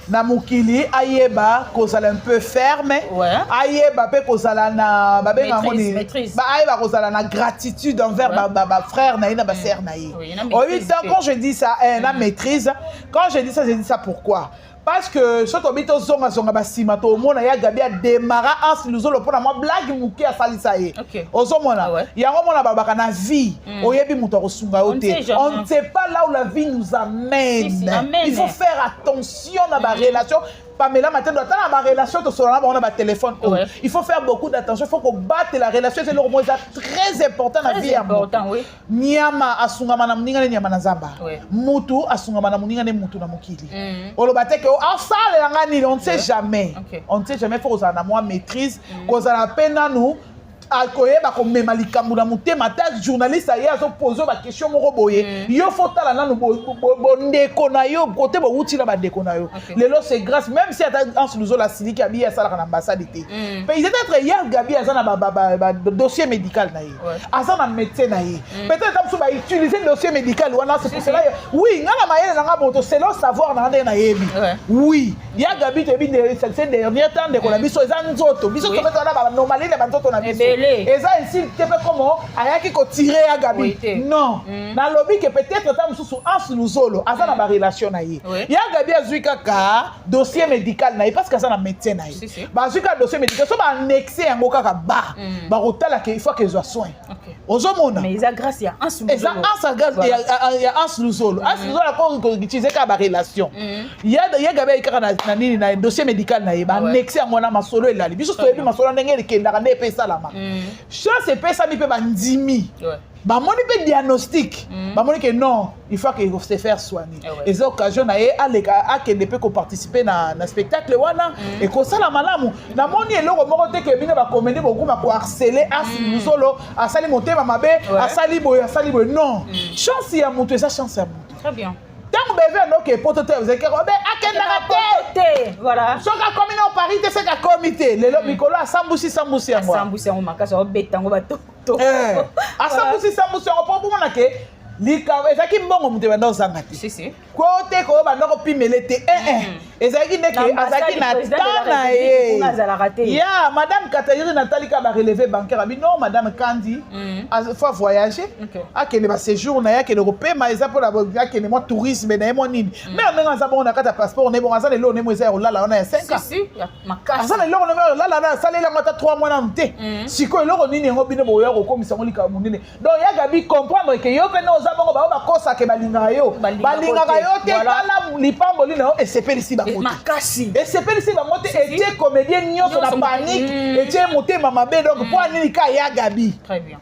[SPEAKER 1] na mokili, ayeba kozala un peu ferme, ayeba mpe kozala na babenga yango
[SPEAKER 2] Maîtrise,
[SPEAKER 1] nini?
[SPEAKER 2] maîtrise.
[SPEAKER 1] Ayeba kozala na gratitude envers bafrère na ye na basœur na ye.
[SPEAKER 2] Oui, na
[SPEAKER 1] Oyebi,
[SPEAKER 2] maîtrise
[SPEAKER 1] tant
[SPEAKER 2] mpe.
[SPEAKER 1] quand je dis ça, eh, na maîtrise, quand je dis ça, je dis ça pourquoi? Parce que soki tobi tozongazonga basima, tomona ya Gabi adémarra Hans Luzolo mpona mwa blague moke asalisa ye. Ozomona, yango mona balobaka na vie, oyebi moto akosunga yo
[SPEAKER 2] On ne
[SPEAKER 1] te.
[SPEAKER 2] sait jamais.
[SPEAKER 1] On ne sait pas là où la vie nous amène.
[SPEAKER 2] Si, si, amène.
[SPEAKER 1] Il faut faire attention na barelation. Pamela Matendo, ata na barelation tosolola na bango na batelefone oyo, il faut faire beaucoup d'attention, il faut kobatela la relation. Eza eloko moko eza très important na
[SPEAKER 2] Très
[SPEAKER 1] vie ya moto.
[SPEAKER 2] important, oui.
[SPEAKER 1] Nyama asungama na moninga nde nyama na zamba. Mutu asungama na moninga nde mutu na mokili. Oloba te ke asalela nga nini, on ne sait jamais. On ne sait jamais. Faut kozala na mwa maîtrise, kozala mpe nanu Akoyeba komema likambo na motema. Ata journaliste aye azopose baquestion moko boye, yo faut tala nanu bondeko na yo, kote bowuti na bandeko na yo. Lelo c'est grâce, même si ata Anse Luzolo asiliki, abi asalaka na ambassade te, peut-être ya Gabi aza na dossier médical na ye, aza na médecin na ye, peut-être ata mosusu bautiliser dossier médical wana. C'est pour cela, oui, nga na mayele na nga, moto selon savoir na nga ndenge nayebi, oui, ya Gabi, toyebi ces dernier temps, ndeko na biso, eza nzoto biso tobeta wana banormali na banzoto na biso.
[SPEAKER 2] Ebele.
[SPEAKER 1] Eza insulte te mpe komo ayaki kotirer ya Gabi.
[SPEAKER 2] Oui, te.
[SPEAKER 1] Non, nalobi ke peut-être ata mosusu Anse Luzolo aza na barelation na ye. Ya Gabi azwi kaka dossier médical na ye parce que aza na médecin na ye.
[SPEAKER 2] Si, si.
[SPEAKER 1] Bazwi kaka dossier médical, so baannexe yango kaka, ba bakotala ke il faut ke ezwa soin. Ozomona?
[SPEAKER 2] Mais eza grâce ya Anse
[SPEAKER 1] Eza
[SPEAKER 2] Luzolo.
[SPEAKER 1] Anse ya Anse Luzolo. Anse Luzolo akoutiliser kaka barelation ya Gabi, ayi kaka na nini, na dossier médical na ye, baannexe yango wana, masolo elali. Biso toyebi masolo ndenge ekendaka, nde epe esalama. Chance epesami mpe bandimi, bamoni mpe diagnostic, bamoni ke non, il faut que se faire soigner. Eza occasion na ye aleka, akende mpe koparticiper na spectacle wana, ekosala malamu. Namoni eloko moko te ke bino bacomédie bokoma koharceler Anse Luzolo, asali motema mabe, asali boye, asali boye. Non, chance ya moto eza chance ya moto.
[SPEAKER 2] Très bien.
[SPEAKER 1] Ntango beve andoke poto te, ozalaki be akendaka te.
[SPEAKER 2] Te, voilà.
[SPEAKER 1] Soki akomi na Paris te, seke akomi te. Lelo mikolo asambusi sambusi yango.
[SPEAKER 2] Asambusi yango makasi, aobeta yango batoto.
[SPEAKER 1] Asambusi sambusi yango mpo bomona ke likambo ezalaki mbongo, moto ebanda ozanga te.
[SPEAKER 2] Si, si.
[SPEAKER 1] Ko te, koyo banda kopimele te, ezalaki ndeke azalaki na temps na ye.
[SPEAKER 2] Azalaka te.
[SPEAKER 1] Ya madame Katayiri, natali kaka barelevé bancaire, abi non, madame Kandi faut voyager, akende baséjour na ye, akende kopema, eza mpona akende mwa tourisme na ye, mwa nini. Mais ndenge aza bongo na kati ya passeport na ye bongo, aza na eloko nemo eza ya kolala wana ya 5 ans.
[SPEAKER 2] Si, si, ya makasi.
[SPEAKER 1] Aza na eloko nemo ya kolala wana, asaleli yango ata 3 mois nanu te. Sikoyo eloko nini yango bino boya kokomisa yango likambo monene? Donc ya Gabi, comprendre ke yo mpe nde oza bongo, bao bakosake, balingaka yo,
[SPEAKER 2] Balingaka
[SPEAKER 1] balingaka
[SPEAKER 2] te.
[SPEAKER 1] yo te. Tala lipamboli na yo esepelisi bango te.
[SPEAKER 2] Makasi.
[SPEAKER 1] Esepelisi bango te, etie comédien nyonso na
[SPEAKER 2] Nyonso.
[SPEAKER 1] panique, etie motema mabe. Donc mpo anini ka ya Gabi?
[SPEAKER 2] Très bien.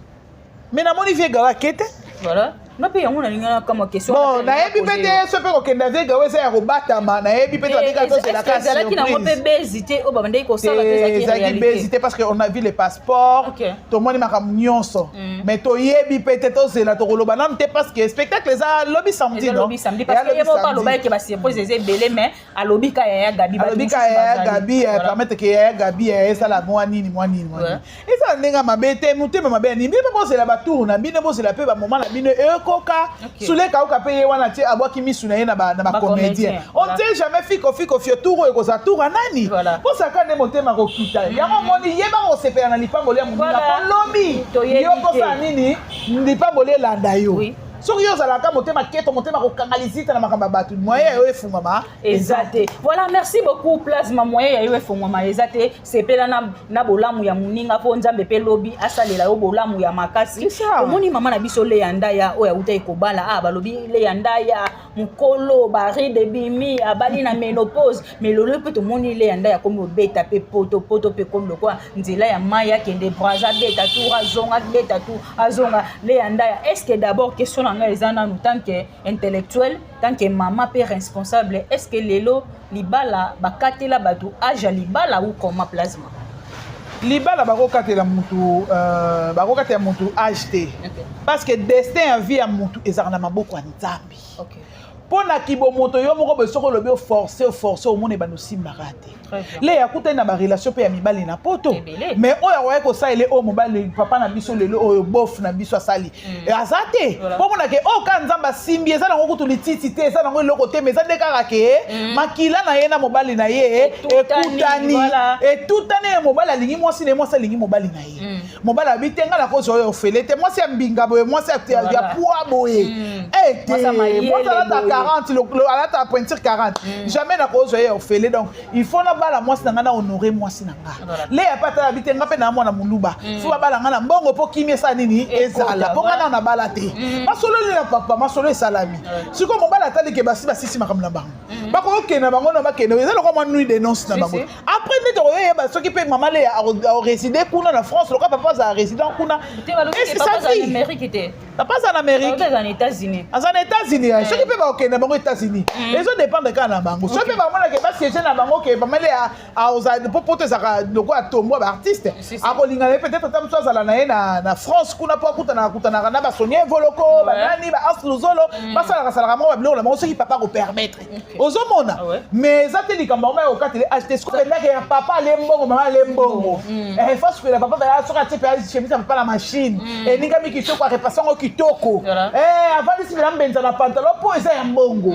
[SPEAKER 1] Mais namoni vie Gawa ake te.
[SPEAKER 2] Voilà, nga mpe yango nalingi na kama question.
[SPEAKER 1] Bon, nayebi mpe te so mpe kokenda vie Gawa eza ya kobatama, nayebi mpe te, babika tozelaka.
[SPEAKER 2] Ezalaki nango mpe bezi te oyo babandaki kosala te? Ezalaki
[SPEAKER 1] Ezalaki
[SPEAKER 2] réalité.
[SPEAKER 1] bezi te parce que on a vu le passeport, tomoni makambo nyonso, mais toyebi mpe te, tozela, tokoloba nanu te parce que spectacle eza lobi samedi.
[SPEAKER 2] Eza
[SPEAKER 1] Non?
[SPEAKER 2] lobi samedi, parce
[SPEAKER 1] Eza
[SPEAKER 2] que ye
[SPEAKER 1] lobi
[SPEAKER 2] moko
[SPEAKER 1] samedi.
[SPEAKER 2] alobaki ke basurprise eza ebele, mais alobi ka yaya Gabi, bato
[SPEAKER 1] Alobi
[SPEAKER 2] mosusu
[SPEAKER 1] ka yaya
[SPEAKER 2] bazali.
[SPEAKER 1] Gabi, permettre ke yaya Gabi ezala mwa nini, mwa nini, mwa nini. Ezala ndenge ya mabe te, motema mabe ya nini? Bino mpe bozela batour na bino, bozela mpe bamoma na bino ekoka. Suleka oka mpe ye wana tie abwaki misu na ye na bacomédien.
[SPEAKER 2] Bacomédien,
[SPEAKER 1] On
[SPEAKER 2] voilà.
[SPEAKER 1] sait jamais, fiko fiko fio, tour oyo ekozala tour ya nani? Bosaka nde motema kokita yango, omoni, yeba kosepela na lipamboli ya moninga, po lobi
[SPEAKER 2] Toyebi
[SPEAKER 1] yo kosala
[SPEAKER 2] te.
[SPEAKER 1] nini, lipamboli elanda yo. Soki yo ozalaka motema keto, motema kokanga lizita na makambo ya bato, moyen ya yo efungwama
[SPEAKER 2] eza te. Voilà, merci beaucoup Plasma. Moyen ya yo efongwama eza te. Sepela na bolamu ya moninga, mpo Nzambe mpe lobi asalela yo bolamu ya makasi.
[SPEAKER 1] C'est ça.
[SPEAKER 2] Omoni mama na biso Leya Ndaya oyo auta ekobala, ah, balobi Leya Ndaya mokolo baride ebimi, abali na ménopause, mais lelo mpe tomoni Leya Ndaya akomi obeta mpe poto poto, mpe komi lokola nzela ya mai, akende Braza, abeta tour, azonga, abeta tour, azonga. Leya Ndaya, est ce que d'abord question na ngai eza nanu, tant que intellectuel, tant que mama mpe responsable, est ce que lelo libala bakatela bato age ya libala ou comment, Plasma?
[SPEAKER 1] Libala bakokatela mutu, bakokatela mutu age te, parce que destin ya vie ya mutu ezalaka na maboko ya Nzambe. Mpo na kibomoto yo moko boye, soki olobi oforce, oforce, omona ebanda osimbaka te.
[SPEAKER 2] Très bien.
[SPEAKER 1] Le akutani na barelation mpe ya mibali na poto,
[SPEAKER 2] Ebele.
[SPEAKER 1] mais oyo akoki kosalela oyo mobali papa na biso lelo oyo bof na biso asali aza te. Mpo mona ke oyo kaka Nzambe asimbi, eza nango kutu lititi te, eza nango eloko te, mais eza nde kaka ke makila na ye na mobali na ye
[SPEAKER 2] Etutani,
[SPEAKER 1] ekutani. Etutani, ye mobali alingi mwasi na ye, mwasi alingi mobali na ye. Mobali abi te, ngai nakozwa oyo ofele te, mwasi ya mbinga boye, mwasi ya poids boye. Eh, te
[SPEAKER 2] Mwasi ya mayele
[SPEAKER 1] mwasi alata
[SPEAKER 2] boye.
[SPEAKER 1] 40, alata pointure 40, jamais nakozwa ye ofele. Donc il faut nabala mwasi na ngai, na honore mwasi na nga. Leya mpe atala bi te, nga mpe na mwana moluba, faut babala nga na mbongo mpo kimi esala nini, ezala mpo nga na nabala te. Masolo nini na papa, masolo esalami. Sikoyo mobali atali ke basi basisi makambo na bango, bakokende na bango na bakende, eza lokola mwa nuit de noce na bango. Après nde tokoyeba soki mpe mama Leya arésider kuna na France lokola papa azala résident kuna.
[SPEAKER 2] Te, balobi
[SPEAKER 1] Est-ce
[SPEAKER 2] ke
[SPEAKER 1] que
[SPEAKER 2] papa
[SPEAKER 1] ça
[SPEAKER 2] azala
[SPEAKER 1] vie
[SPEAKER 2] numérique te.
[SPEAKER 1] Papa aza na Amérique.
[SPEAKER 2] Aza na États-Unis.
[SPEAKER 1] Aza na États-Unis. Eh. Soki mpe bakokende bango États-Unis. Ezodépendre kaka na bango. Soki mpe bamonake basiége na bango ke bamele aozala mpo poto ezalaka lokola tombo ya baartiste, akolinga na ye peut-être ata mosusu azala na ye na France kuna, mpo akutanaka kutanaka na basonia Evoloko, banani, baans Luzolo, basalaka salaka moko babiloko na bango soki papa akopermettre. Ozomona, mais eza te likambo yango ya kokatela age te. Soki pendake ya papa ale mbongo, mama ale mbongo, faut sukela papa baya soki atie mpe chemise ya papa na machine, eningami kitoko, arepasser yango kitoko, avandisi mpena mbenza na pantalon mpo eza ya mbongo.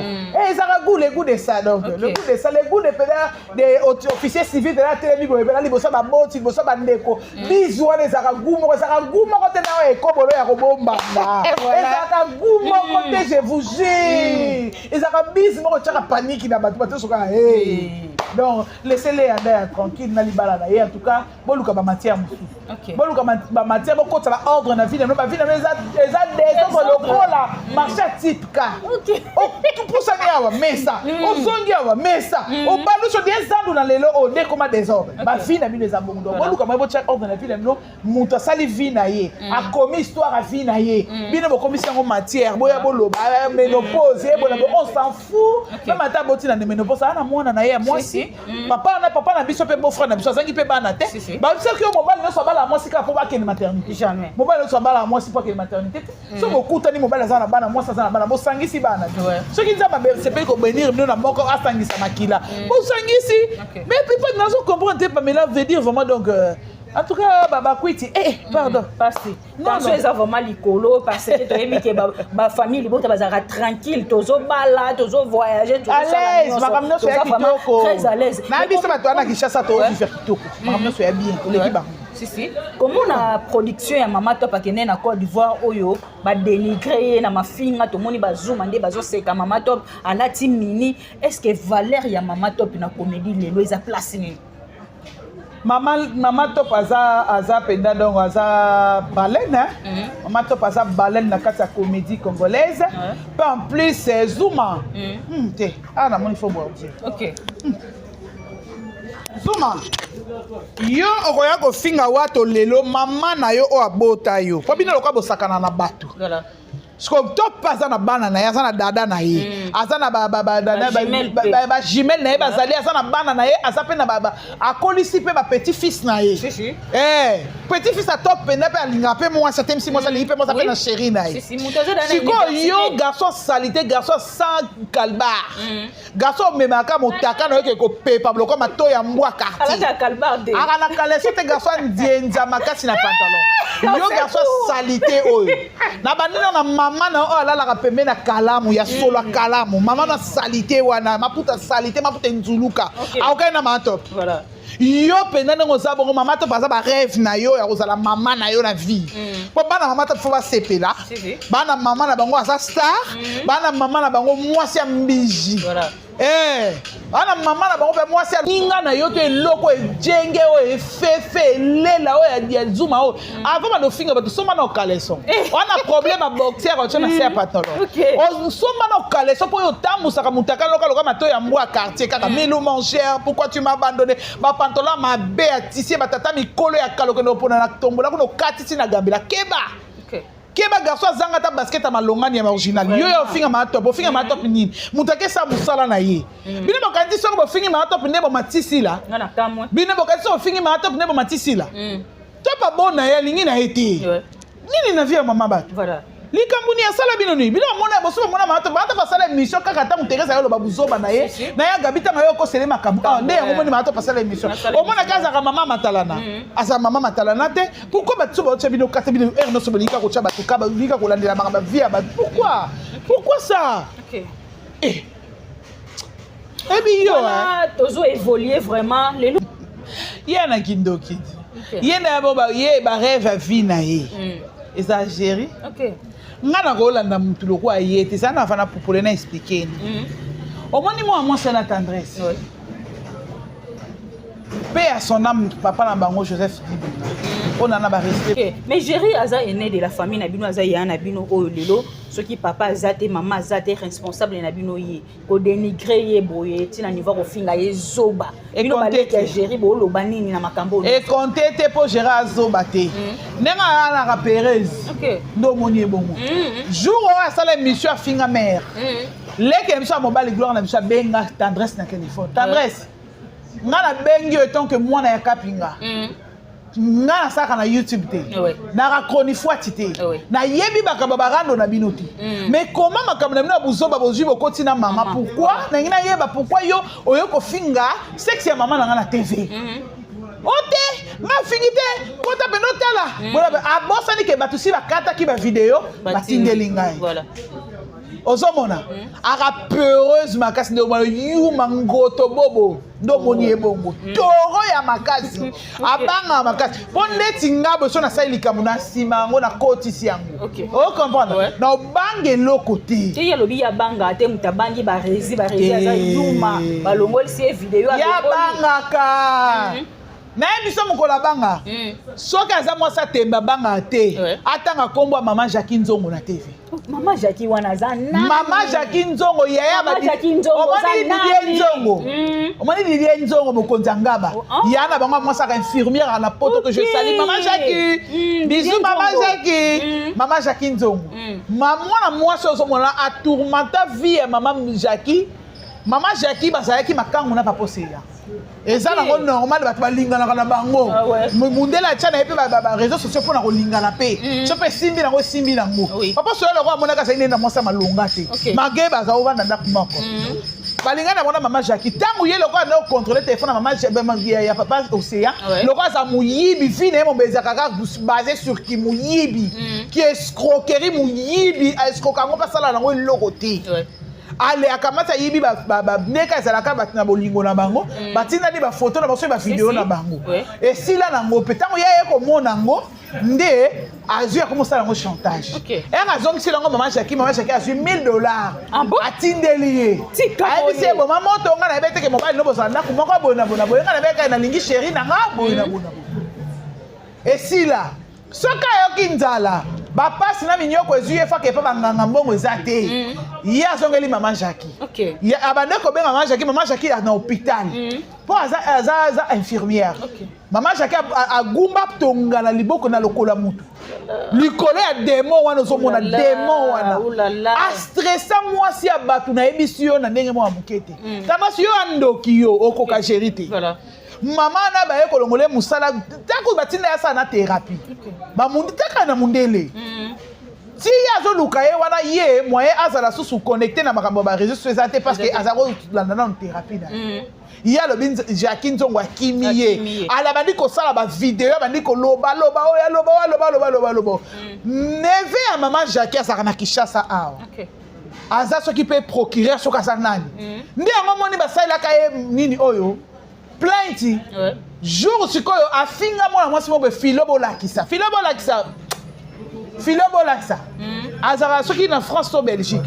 [SPEAKER 1] Ezaka goût, le goût de ça. Donc le goût de ça, le goût de pena de officier civil pena atelemi boye pena liboso ya baboti, liboso ya bandeko, bizu wana ezalaka goût moko, ezalaka goût moko te na oyo ekobolo ya kobombanga, ezalaka goût moko te, je vous jure. Ezalaka bise moko tiaka paniki na bato, bato soka. Hey. Donc laissez-les yanda ya tranquille na libala na ye. En tout cas, boluka bamatière mosusu, boluka bamatière, bokotisa baordre na vie na bino. Bavie na bino eza désordre lokola marché ya type K. Tupusani awa mesa, ozongi awa mesa, obalusi odie zandu na lelo oyo nde ekoma désordre. Bavie na bino eza bongo. Donc boluka moye botia ordre na vie na bino. Moto asali vie na ye, akomi histoire ya vie na ye, bino bokomisi yango matière, boya boloba ménopause yebola. On s'en fout. Même ata aboti na ménopause, aza na mwana na ye ya mwasi. Papa na papa na biso mpe beau-frère na biso azangi mpe bana te. Basaki oyo mobali nyonso abala mwasi kaka mpo bakende maternité? Mobali nyonso abala mwasi mpo akende maternité te. Soki bokutani, mobali aza na bana, mwasi aza na bana, bosangisi bana. Soki Nzambe asepeli kobénir bino na moko, asangisa makila, bosangisi. Mais pipa, nazo comprendre te. Pamela veut dire vraiment, donc en tout cas, bakwiti, pardon.
[SPEAKER 2] Pasi tension eza vraiment likolo, parce que toyebi ke bafamille libota bazalaka tranquille, tozobala, tozovoyage.
[SPEAKER 1] À l'aise, makambo nyonso ya kitoko.
[SPEAKER 2] Très à l'aise.
[SPEAKER 1] Na biso bato wana Kinshasa, tozovivre kitoko, makambo nyonso ya bien, toleki bango.
[SPEAKER 2] Si si, komona production ya Mama Top akende na Côte d'Ivoire oyo badénigre ye na mafinga, tomoni bazuma nde bazoseka Mama Top alati mini. Est ce que valeur ya Mama Top na comédie lelo eza place nini?
[SPEAKER 1] Mama Top aza mpenza, donc aza baleine, hein? Mama Top aza baleine na kati ya comédie congolaise. Mpe en plus Zuma te awa namoni fo bordure. Zuma, yo okoya kofinga wato lelo mama na yo oyo abota yo, mpo bino lokola bosakana na bato. Siko Top aza na bana na ye, aza na dada na ye, aza na bajumelles na ye bazali, aza na bana na ye, aza mpe na akolisi mpe bapetit fils na ye. Petit fils atop mpenza mpe alingaka mpe mwasi, atemisi mwasi, alingi mpe mwasi mpe na chéri na ye. Sikoyo yo, garçon salité, garçon sans calbar, garçon omemaka motaka na yo ke kopepa biloko mato ya mbwa quartier, aka na caleçon te, garçon andienza makasi na pantalon, yo garçon salité oyo na bandina na mama na oyo alalaka pembe na kalamu ya solo ya kalamu, mama na salité wana, maputa salité, maputa enzuluka, akokai na Mama Top. Yo mpenza ndenge oza bongo, Mama Top aza barêve na yo ya kozala mama na yo na vie, mpo bana Mama Top faut basepela. Bana mama na bango aza star, bana mama na bango mwasi ya mbiji, bana mama na bango mpe mwasi ya ninga na yo to eloko ejenge oyo efefe elela oyo ya Zuma oyo. Avant bando ofinga bato, somba na ocaleçon wana. Problème ya boxer otya na se ya pantalon, osomba na ocaleçon mpo oyo otambusaka mutaka loka loka mato ya mbwa quartier kaka. Milou, mon cher, pourquoi tu m'as abandonné? Bapantalon mabe ya tissu, batata mikolo ya kala, okende opona na tombola kuna, okatisi na gambela. Keba, keba, garçon azanga ata basket ya malongani ya original. Yo ya ofinga Mama Top, ofinga Mama Top nini? Moto akesa mosala na ye. Bino bokanisi soki bofingi Mama Top nde bomatisila? Bino bokanisi soki bofingi Mama Top nde bomatisila? Top abona ye, alingi na ye te. Nini na vie ya mama bato? Likambo nini asala bino? Nini bino amona boso bamona Mama Top? Mama Top asala émission kaka ntango Teresa ayoloba buzoba na ye na ye, Agabi ntango aye okosele makambo awa nde yango moni Mama Top asala émission. Omonaki azalaka mama matalana, azala mama matalana te. Pourquoi bato so baotya bino kata bino heure nyonso? Bolingi kaka kotya bato ka, bolingi kaka kolandela makambo ya vie ya bato. Pourquoi, pourquoi ça? Eh. Ebi yo
[SPEAKER 2] tozo évoluer vraiment lelo.
[SPEAKER 1] Ye na kindoki, ye na bo ye barêve ya vie na ye eza géri. Nga na kolanda mutu lokola ye te, eza na fana popole na expliquer ni. Omoni mwa mwasi na Tendresse, mpe ya son âme, papa na bango Joseph Dibinga, mpo na na barespect.
[SPEAKER 2] Mais Géri aza aîné de la famille na bino, aza ya na bino oyo lelo. Soki papa aza te, mama aza te, responsable na bino ye kodénigrer ye boye ntina niveau kofinga ye zoba. Bino baleki ya Géri, booloba nini na makambo oyo?
[SPEAKER 1] Ekonte te, mpo Géri azoba te. Ndenge ayalaka Perez nde omoni ye bongo. Jour oyo asala émission, afinga mare leki na biso ya mobali, Gloire na biso, abenga Tendresse na telefone: "Tendresse, nga nabengi yo etant que mwana ya Kapinga. Nga nasalaka na YouTube te, naka chronifuati te, nayebi makambo barando na bino te. Mais koma makambo na bino ya buzoba bozwi, bokoti na mama. Pourquoi? Nangi nayeba pourquoi yo oyo kofinga sexe ya mama na nga na TV." O te, nga afingi te, kota pene otala. Abosani ke bato si bakataki bavideo, batindeli ngai. Ozomona aka peureuse makasi nde omona yuma ngoto bobo nde omoni ye bongo, toro ya makasi, abangaka makasi. Mpo ndeti nga boye, so nasali likambo na nsima yango, nakotisi yango, ocomprendre, na obanga eloko te.
[SPEAKER 2] Te, ye alobi ye abanga te. Moto abangi Barezi, Barezi aza yuma, balongolisi ye video.
[SPEAKER 1] Yabangaka, nayebi biso mokolo abanga. Soki aza mwasi atembe, abangaka te. Atanga nkombo ya mama Jacki Nzongo na TV.
[SPEAKER 2] Mama Jacki wana aza nani?
[SPEAKER 1] Mama Jacki Nzongo, yaya.
[SPEAKER 2] Mama Jacki Nzongo
[SPEAKER 1] omoni Didie Nzongo, omoni Didie Nzongo, mokonzi ya Ngaba, ya na bango, mwasi aka infirmière na Poto, que je salue, mama Jacki, bisous mama Jacki. Mama Jacki Nzongo, ma mwana mwasi ozomona atourmenta vie ya mama Jacki. Mama Jacki bazalaki makangu na papa Oseya, eza nango normal, bato balinganaka na bango. Mundele atya na ye mpe baréseaux sociaux mpona kolingana mpe, so mpe esimbi nango, esimbi nango. Papa Soya loko amonaka azali nde na mwasi ya malonga te, malgré baza ovanda ndako moko, balingani na bango na mama Jacki. Ntango ye loko anda ocontrôle telefone na mama ya papa Océan, loko aza moyibi, vie na ye mobe ezalaka kaka basé sur ki moyibi, ki escroquerie, moyibi aescroka yango mpe asala nango eloko te. Ale akamati, ayibi ndenge ezalaka, bato na bolingo na bango batindani bafoto na bango, soki bavideo na bango esila nango mpe. Ntango ye aye komona yango, nde azwi, akomosala yango chantage. Ere azongiseli yango mama Jacki. Mama Jacki azwi 1000 $ atindeli ye, ayebisi ye: "Boma moto, nga nayebi eteke mobali no bozala ndako moko boye na boye na boye, nga nayebi kaka nalingi chéri na nga boye na boye na boye." Esila. Soki ayoki nzala, bapasi na minyoko ezwi ye, faka epa banganga, mbongo eza te, ye azongeli mama Jacki. Abande kobenga mama Jacki. Mama Jacki na hôpital mpo aza infirmière. Mama Jacki agumba tonga na liboko na lokolo ya mutu likolo ya démon wana. Ozomona démon wana astressa mwasi ya bato. Nayebisi yo na ndenge moko ya moke te. Tamasi yo andoki, yo okoka géri te. Mama na baye kolongola ye mosala, ntango batinda ye asala na thérapie, bamundi taka na mundele ti ye azoluka ye wana, ye moyen azala susu connecté na makambo ya baréseaux sociaux eza te, parce que aza kolanda nano thérapie na ye. Ye alobi Jacki Nzongo akimi ye, ala bandi kosala bavideo, abandi kolobaloba oyo, aloba oyo, aloba, aloba, aloba, aloba. Neveu ya mama Jacki azalaka na Kinshasa awa, aza soki mpe procureur, soki aza nani, nde yango moni basalelaka ye nini oyo, plainte. Jour sikoyo afinga mwana mwasi mo boye, Filo Bolakisa, Filo Bolakisa, Filo Bolakisa azalaka soki na France to Belgique.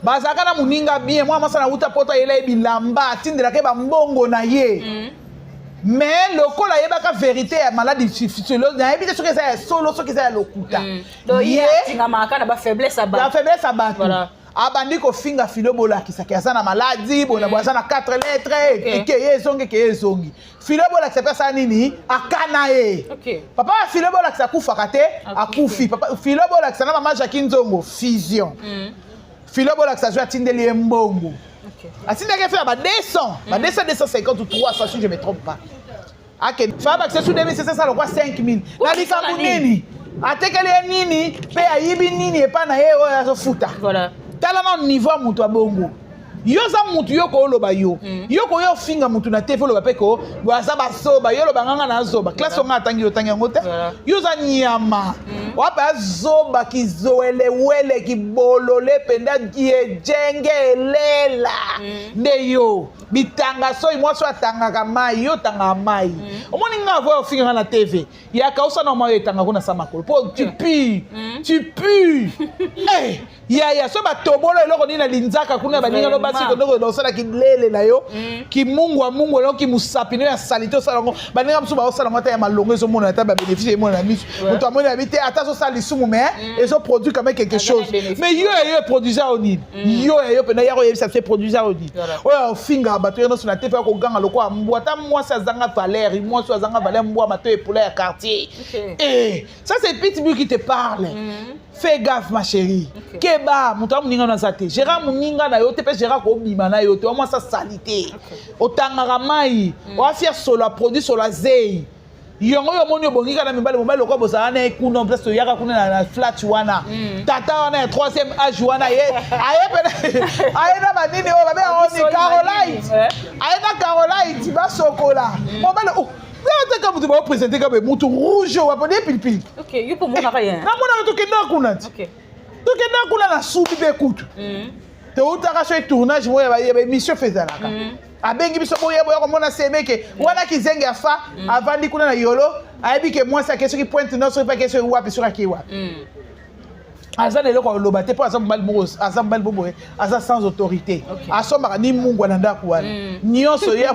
[SPEAKER 1] Bazalaka na moninga bien. Mwana mwasi anawuta Poto, ayela ye bilamba, atindelaka ye bambongo na ye. Mais lokola ayebaka vérité ya maladie, nayebi te soki eza ya solo, soki eza ya lokuta.
[SPEAKER 2] Ye atingamaka na bafaiblesse ya bato.
[SPEAKER 1] Bafaiblesse ya bato. Abandi kofinga Filo Bolakisaki aza na maladie boye, boye, aza na 4 lettres, ekeye ezongi, ekeye ezongi. Filo Bolakisa mpe asala nini? Akana ye. Papa ya Filo Bolakisa akufaka te, akufi. Papa Filo Bolakisa na mama Jacki Nzongo, fusion. Filo Bolakisa azwi, atindeli ye mbongo, atindaki ye fe ya ba 200, ba 200, 250 ou 300 si je me trompe pas. Akende fa bakisa su 2500, lokwa 5000 na likambo nini, atekeli ye nini mpe ayibi nini epa na ye oyo azofuta. Tala na niveau ya moto abongo. Yo oza mutu, yo kooloba, yo koya ofinga mutu na te, fo oloba mpe ko aza bazoba. Yo oloba nganga na azoba classe onga atangi, yo otangi yango te. Yo oza nyama wape, azoba kizowelewele kibolole mpenza, ejenge elela nde yo bitanga soyi. Mwasi oyo atangaka mai, yo otangaka mai. Omoni nga avoya ofinganga na TV yaka, osana mai oyo etangaka na sa makolo mpo tu pues, tu pues. Eh, yaya, so batobolo eloko nini na linzaka kuna, baninga no basi kondoko osalaki lele na yo kimungu ya mungu eloko kimusapi no ya salite, osala yango. Baninga mosusu baosala yango ata ya malongo, ezomonana ata babénéfice emonana miso. Moto amoni abi te ata. Azosala lisumu, mais ezoproduire quand même quelque
[SPEAKER 2] Aza na
[SPEAKER 1] chose.
[SPEAKER 2] bénéfice.
[SPEAKER 1] Mais yo ya yo eproduisa yo nini? Yo ya yo mpena ya koyebisa biso eproduisa yo nini? Oyo ofingaka bato yo nyonso na te, mpe akoganga lokola mbwa. Ata mwasi azanga valeur, mwasi oyo azanga valeur, mbwa mato epola ya quartier. Eh, ça, c'est Pitbull qui te parle. Fais gaffe, ma chérie. Keba, moto ya moninga no aza te. Gérard moninga na yo te, mpe Gérard kobima na yo te. Wa mwasi asali te, otangaka mai, oafia solo ya produit, solo ya zei. Yango oyo omoni obongi kaka na mibali. Mobali lokola bozala na ye kuna, place toyaka kuna na flat wana, tata wana ya troisième âge wana, ye aye pene, aye na banini oyo babengaka ni
[SPEAKER 2] Soli.
[SPEAKER 1] Carolite.
[SPEAKER 2] Manini.
[SPEAKER 1] Aye na Carolite, basokola mobali oh, teka motu baoprésente kaka mutu rouge oyo baponi ye pilipili.
[SPEAKER 2] Ok, yo mpo omonaka ye?
[SPEAKER 1] Namonaka, tokendaka kuna ti tokendaka kuna na subi mpe kutu. Toutaka so tournage moko ya baémission fe ezalaka, abengi biso boye boya komona semeke wana. Kizenge afa avandi kuna na yolo, ayebi ke mwasi ake soki Pointe Nord, soki mpe ake soki wapi, soki ake wapi. Aza na eloko aloba te, mpo aza mobali moko, aza mobali mo boye, aza sans autorité. Asombaka ni mungwa na ndako wana nyonso ye.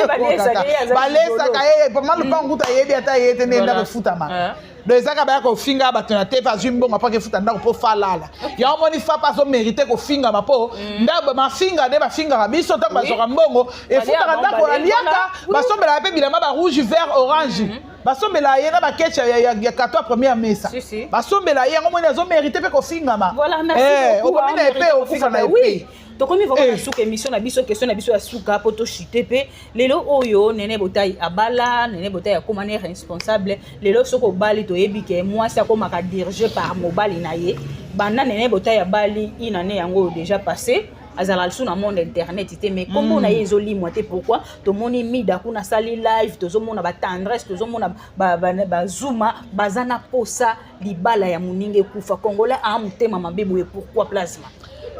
[SPEAKER 2] Balesaka ye, aza
[SPEAKER 1] Balesaka ye mama lupango kutu, ayebi ata ye te nde ndako efutama. Donc ezaka baya kofinga bato na te, mpe azwi mbongo apaki efuta ndako mpo falala. Yango moni fa mpe azomérite kofingama, mpo ndako mafinga nde bafingaka biso ntango bazwaka mbongo efutaka ndako, aliaka, basombelaka mpe bilamba ba rouge, vert, orange, basombela ye na baketch ya kato ya première mesa.
[SPEAKER 2] Si, si.
[SPEAKER 1] Basombela ye yango, moni azomérite mpe kofingama.
[SPEAKER 2] Voilà, merci
[SPEAKER 1] Eh,
[SPEAKER 2] beaucoup.
[SPEAKER 1] okomi na
[SPEAKER 2] hein,
[SPEAKER 1] epe, okufa na
[SPEAKER 2] Oui.
[SPEAKER 1] epe.
[SPEAKER 2] Tokomi vraiment
[SPEAKER 1] Eh.
[SPEAKER 2] na suka émission na biso. Question na biso ya suka po toshite mpe lelo oyo, Nene Botai abala, Nene Botai akóma ne responsable. Lelo soki obali, toyebi ke mwasi akómaka dirigé par mobali na ye. Banda Nene Botai abali, une année yango oyo déjà passé, azalaka lisusu na monde internet te, mais kombo na ye ezolimwa te. Pourquoi tomoni Mida kuna asali live, tozomona batendresse, tozomona bazuma baza na posa libala ya moninga ekufa? Congolais aa motema mabe boye pourquoi, Plasma?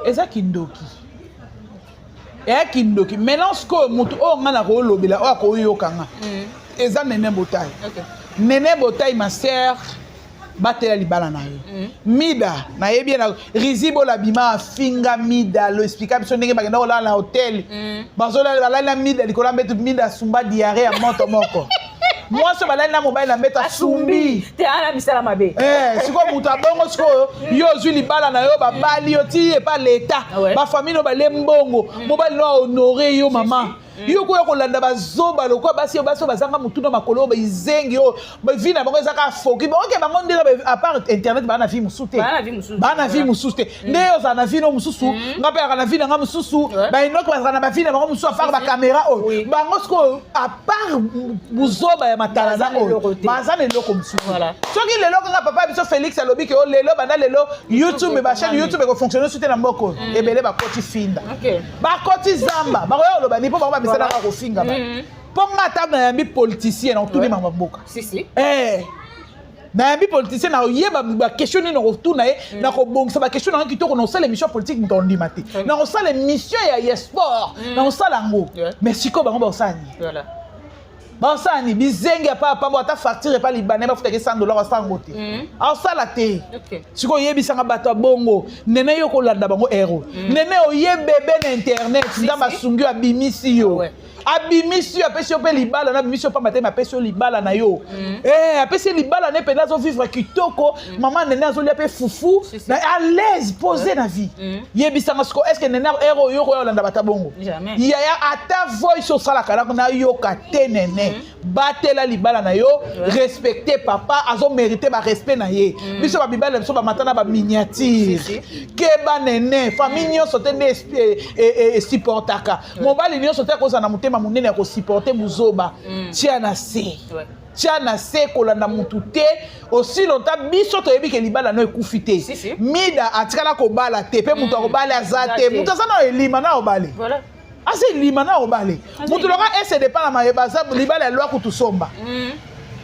[SPEAKER 1] Eza kindoki, eya kindoki. Maintenant sikoyo, motu oyo ngai na koolobela, oyo akoyoka nga, eza Nene Botai. Nene Botai, ma sœur, batela libala na yo. Mida nayebi ye na risibola, bima afinga Mida, lo explika biso ndenge bakenda kolala na hotel, bazolala, balali na Mida likolo ya mbeto, Mida asumba diarrhée ya moto moko. Mwasi oyo balali na mobali na mbeto, asumbi.
[SPEAKER 2] Te, ana misala mabe.
[SPEAKER 1] Eh, sikoyo moto abongo, sikoyo yo ozwi libala na yo, babali yo ti epa leta, bafamille no bale mbongo, mobali no ahonore yo, mama yo koya kolanda bazoba lokola basi oyo, basi oyo bazanga motu na makolo, oyo baizengi, oyo vie na bango eza kaka foki oke bango nde à part internet baa na vie mosusu te.
[SPEAKER 2] Baa na vie mosusu te,
[SPEAKER 1] Baa na vie mosusu te. Nde yo ozala na vie no mosusu, nga mpe yaka na vie na nga mosusu, bainoki bazala na bavie na bango mosusu à part bacaméra oyo. Bango sikoyo, à part buzoba ya matalana
[SPEAKER 2] Baza na eloko
[SPEAKER 1] oyo,
[SPEAKER 2] te.
[SPEAKER 1] baza na eloko mosusu. Soki lelo kaka papa biso Félix alobi ke o lelo, banda lelo, YouTube, bachaîne YouTube ekofonctionne su te na mboka oyo, ebele bakoti finda, bakoti zamba, bakoya koloba ni mpo bango bamisalaka kofinga ba mpo nga ata nayambi politicien na kotuni mambo ya mboka.
[SPEAKER 2] Si, si.
[SPEAKER 1] Eh, nayambi politicien, na oyeba baquestion nini nakotuna ye, na kobongisa baquestion nanga kitoko, na kosala émission politique, moto ondima te, na kosala émission ya sport, na kosala yango. Mais sikoyo bango bakosala nini? Basala nini? Bizenge ya papa pambo, ata facture epa libanais bafutaki 100 $, asala yango te, asala te. Sikoyo oyebisanga bato ya bongo, Nene, yo kolanda bango ero. Nene, oye bebe na internet, Nzambe asungi yo, abimisi yo. Abimisi yo, apesi yo mpe libala na abimisi yo pamba te, me apesi yo libala na yo. Eh, apesi ye libala ne mpenza, azovivre kitoko. Mama Nene azolia mpe fufu
[SPEAKER 2] Si, si.
[SPEAKER 1] na à l'aise, posé na vie. Yebisanga siko, est ce que Nene ero oyo koya olanda bato ya bongo?
[SPEAKER 2] Jamais.
[SPEAKER 1] Yaya, ata voice osalaka nako nayoka te. Nene, batela libala na yo, respecte papa, azomérite barespect na ye. Biso babibala na biso bamata na baminiature.
[SPEAKER 2] Si, si.
[SPEAKER 1] Keba Nene, famille nyonso te nde esupportaka mobali nyonso te. Akozala na motema monene ya kosupporte buzoba. Tia na se, tia na se, kolanda mutu te aussi longtemps biso toyebi ke libala no ekufi te.
[SPEAKER 2] Si, si.
[SPEAKER 1] Mida atikala kobala te, mpe moto akobala aza
[SPEAKER 2] Aza
[SPEAKER 1] te.
[SPEAKER 2] te.
[SPEAKER 1] Moto aza na elima na obale, aza elima na obale.
[SPEAKER 2] Aza
[SPEAKER 1] Moto loka ese depa na mayeba, aza libala ya lwa kutu somba,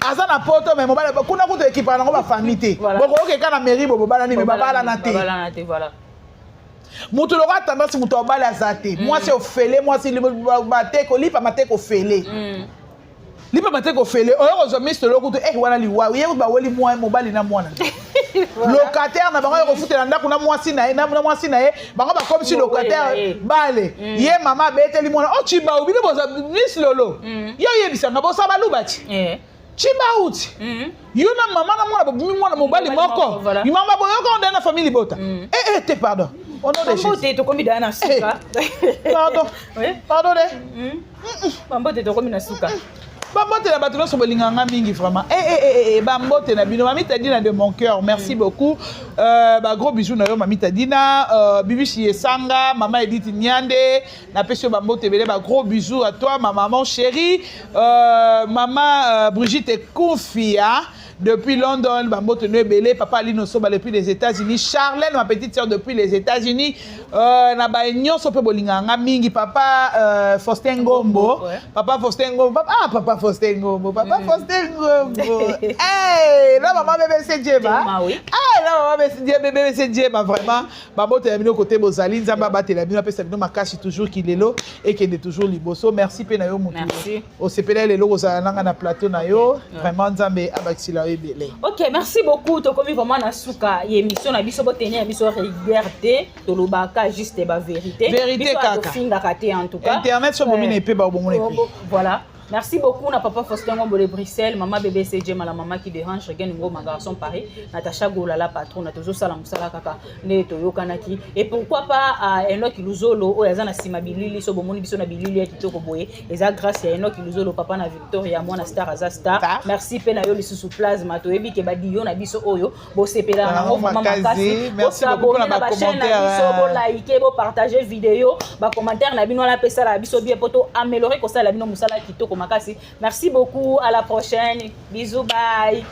[SPEAKER 1] aza na poto, me mobali kuna kutu ekipaka nango bafamille te. Bokoyoka na mairie bo bobalani, me babalana te.
[SPEAKER 2] Babalana te, voilà.
[SPEAKER 1] Moto loka tendance, moto obale aza te. Mwasi ofele, mwasi bateko lipama te, kofele lipama te, kofele oyo kozwa miso lelo kutu eh wana liwa ye baweli mwa mobali na mwana locataire na bango, kofutela ndako na mwasi na ye, na mwasi na ye, bango bakomisi
[SPEAKER 2] Bowela
[SPEAKER 1] locataire
[SPEAKER 2] ye.
[SPEAKER 1] bale ye mama abeteli mwana o cibau. Bino boza miss lolo, yo oyebisanga bosa baluba ti. Tshibauti. Yo na mama na mwana bobimi mwana mobali moko. Mama boyoka onde na famille libota. Eh eh te pardon. Au nom de Jésus.
[SPEAKER 2] Bambote tokomi daya na suka.
[SPEAKER 1] Pardon. Pardon de.
[SPEAKER 2] Bambote tokomi na suka.
[SPEAKER 1] Bambote na bato nyonso bolingaka nga mingi vraiment. Eh eh eh eh bambote na bino Mami Tadina de mon cœur. Merci beaucoup. Ba gros bisous na yo Mami Tadina, Bibishi Esanga, Mama Edith Nyande, napesi yo bambote ebele, ba gros bisous à toi ma maman chérie, maman Brigitte Koufia depuis London, bambote no ebele, papa Alino Soba depuis les États-Unis, Charlène ma petite sœur depuis les États-Unis, na ba nyonso pe bolingaka nga mingi, papa Faustin Ngombo, papa Faustin Ngombo, papa, ah, papa Faustin Ngombo, papa Faustin Ngombo. Hey, la maman BBC Djema.
[SPEAKER 2] Oui.
[SPEAKER 1] Ah, la maman BBC Djema vraiment. Bambote ya bino côté bozali, Nzambe abatela bino, apesa bino makasi toujours kilelo ekende toujours liboso. Merci pe na yo mutu.
[SPEAKER 2] Merci.
[SPEAKER 1] Osepela lelo kozala nanga na plateau na yo. Vraiment Nzambe abakisila yo ebele.
[SPEAKER 2] Ok, merci beaucoup. Tokomi vraiment na suka ya émission na biso, botenir biso rigueur te, tolobaka juste ba vérité.
[SPEAKER 1] Vérité
[SPEAKER 2] Biso
[SPEAKER 1] kaka.
[SPEAKER 2] tofingaka te en tout cas.
[SPEAKER 1] Internet so bomina epe ba bomona epe.
[SPEAKER 2] Voilà. Merci beaucoup na papa Faustin Ngombo de Bruxelles, maman BBC Djema, la maman qui dérange, Regan Ngoma garçon Paris, Natacha Gola la patronne, tozo sala musala kaka ne toyokanaki. Et pourquoi pas à Enoch Luzolo oyo aza na sima bilili so bomoni biso na bilili ya kitoko boye. Eza grâce ya Enoch Luzolo, papa na Victoria, mwana star aza star.
[SPEAKER 1] Star.
[SPEAKER 2] Merci pe na yo lisusu plasma, toyebi ke badiyo na biso oyo bosepela nango vraiment
[SPEAKER 1] Makasi.
[SPEAKER 2] makasi.
[SPEAKER 1] Merci beaucoup
[SPEAKER 2] Bosabonner
[SPEAKER 1] pour
[SPEAKER 2] na
[SPEAKER 1] la
[SPEAKER 2] ba chaîne na
[SPEAKER 1] commentaire.
[SPEAKER 2] biso, bo liker, bo partager vidéo, ba commentaire na bino wana pesala biso bien poto améliorer kosala bino musala kitoko makasi. Merci beaucoup, à la prochaine. Bisous, bye.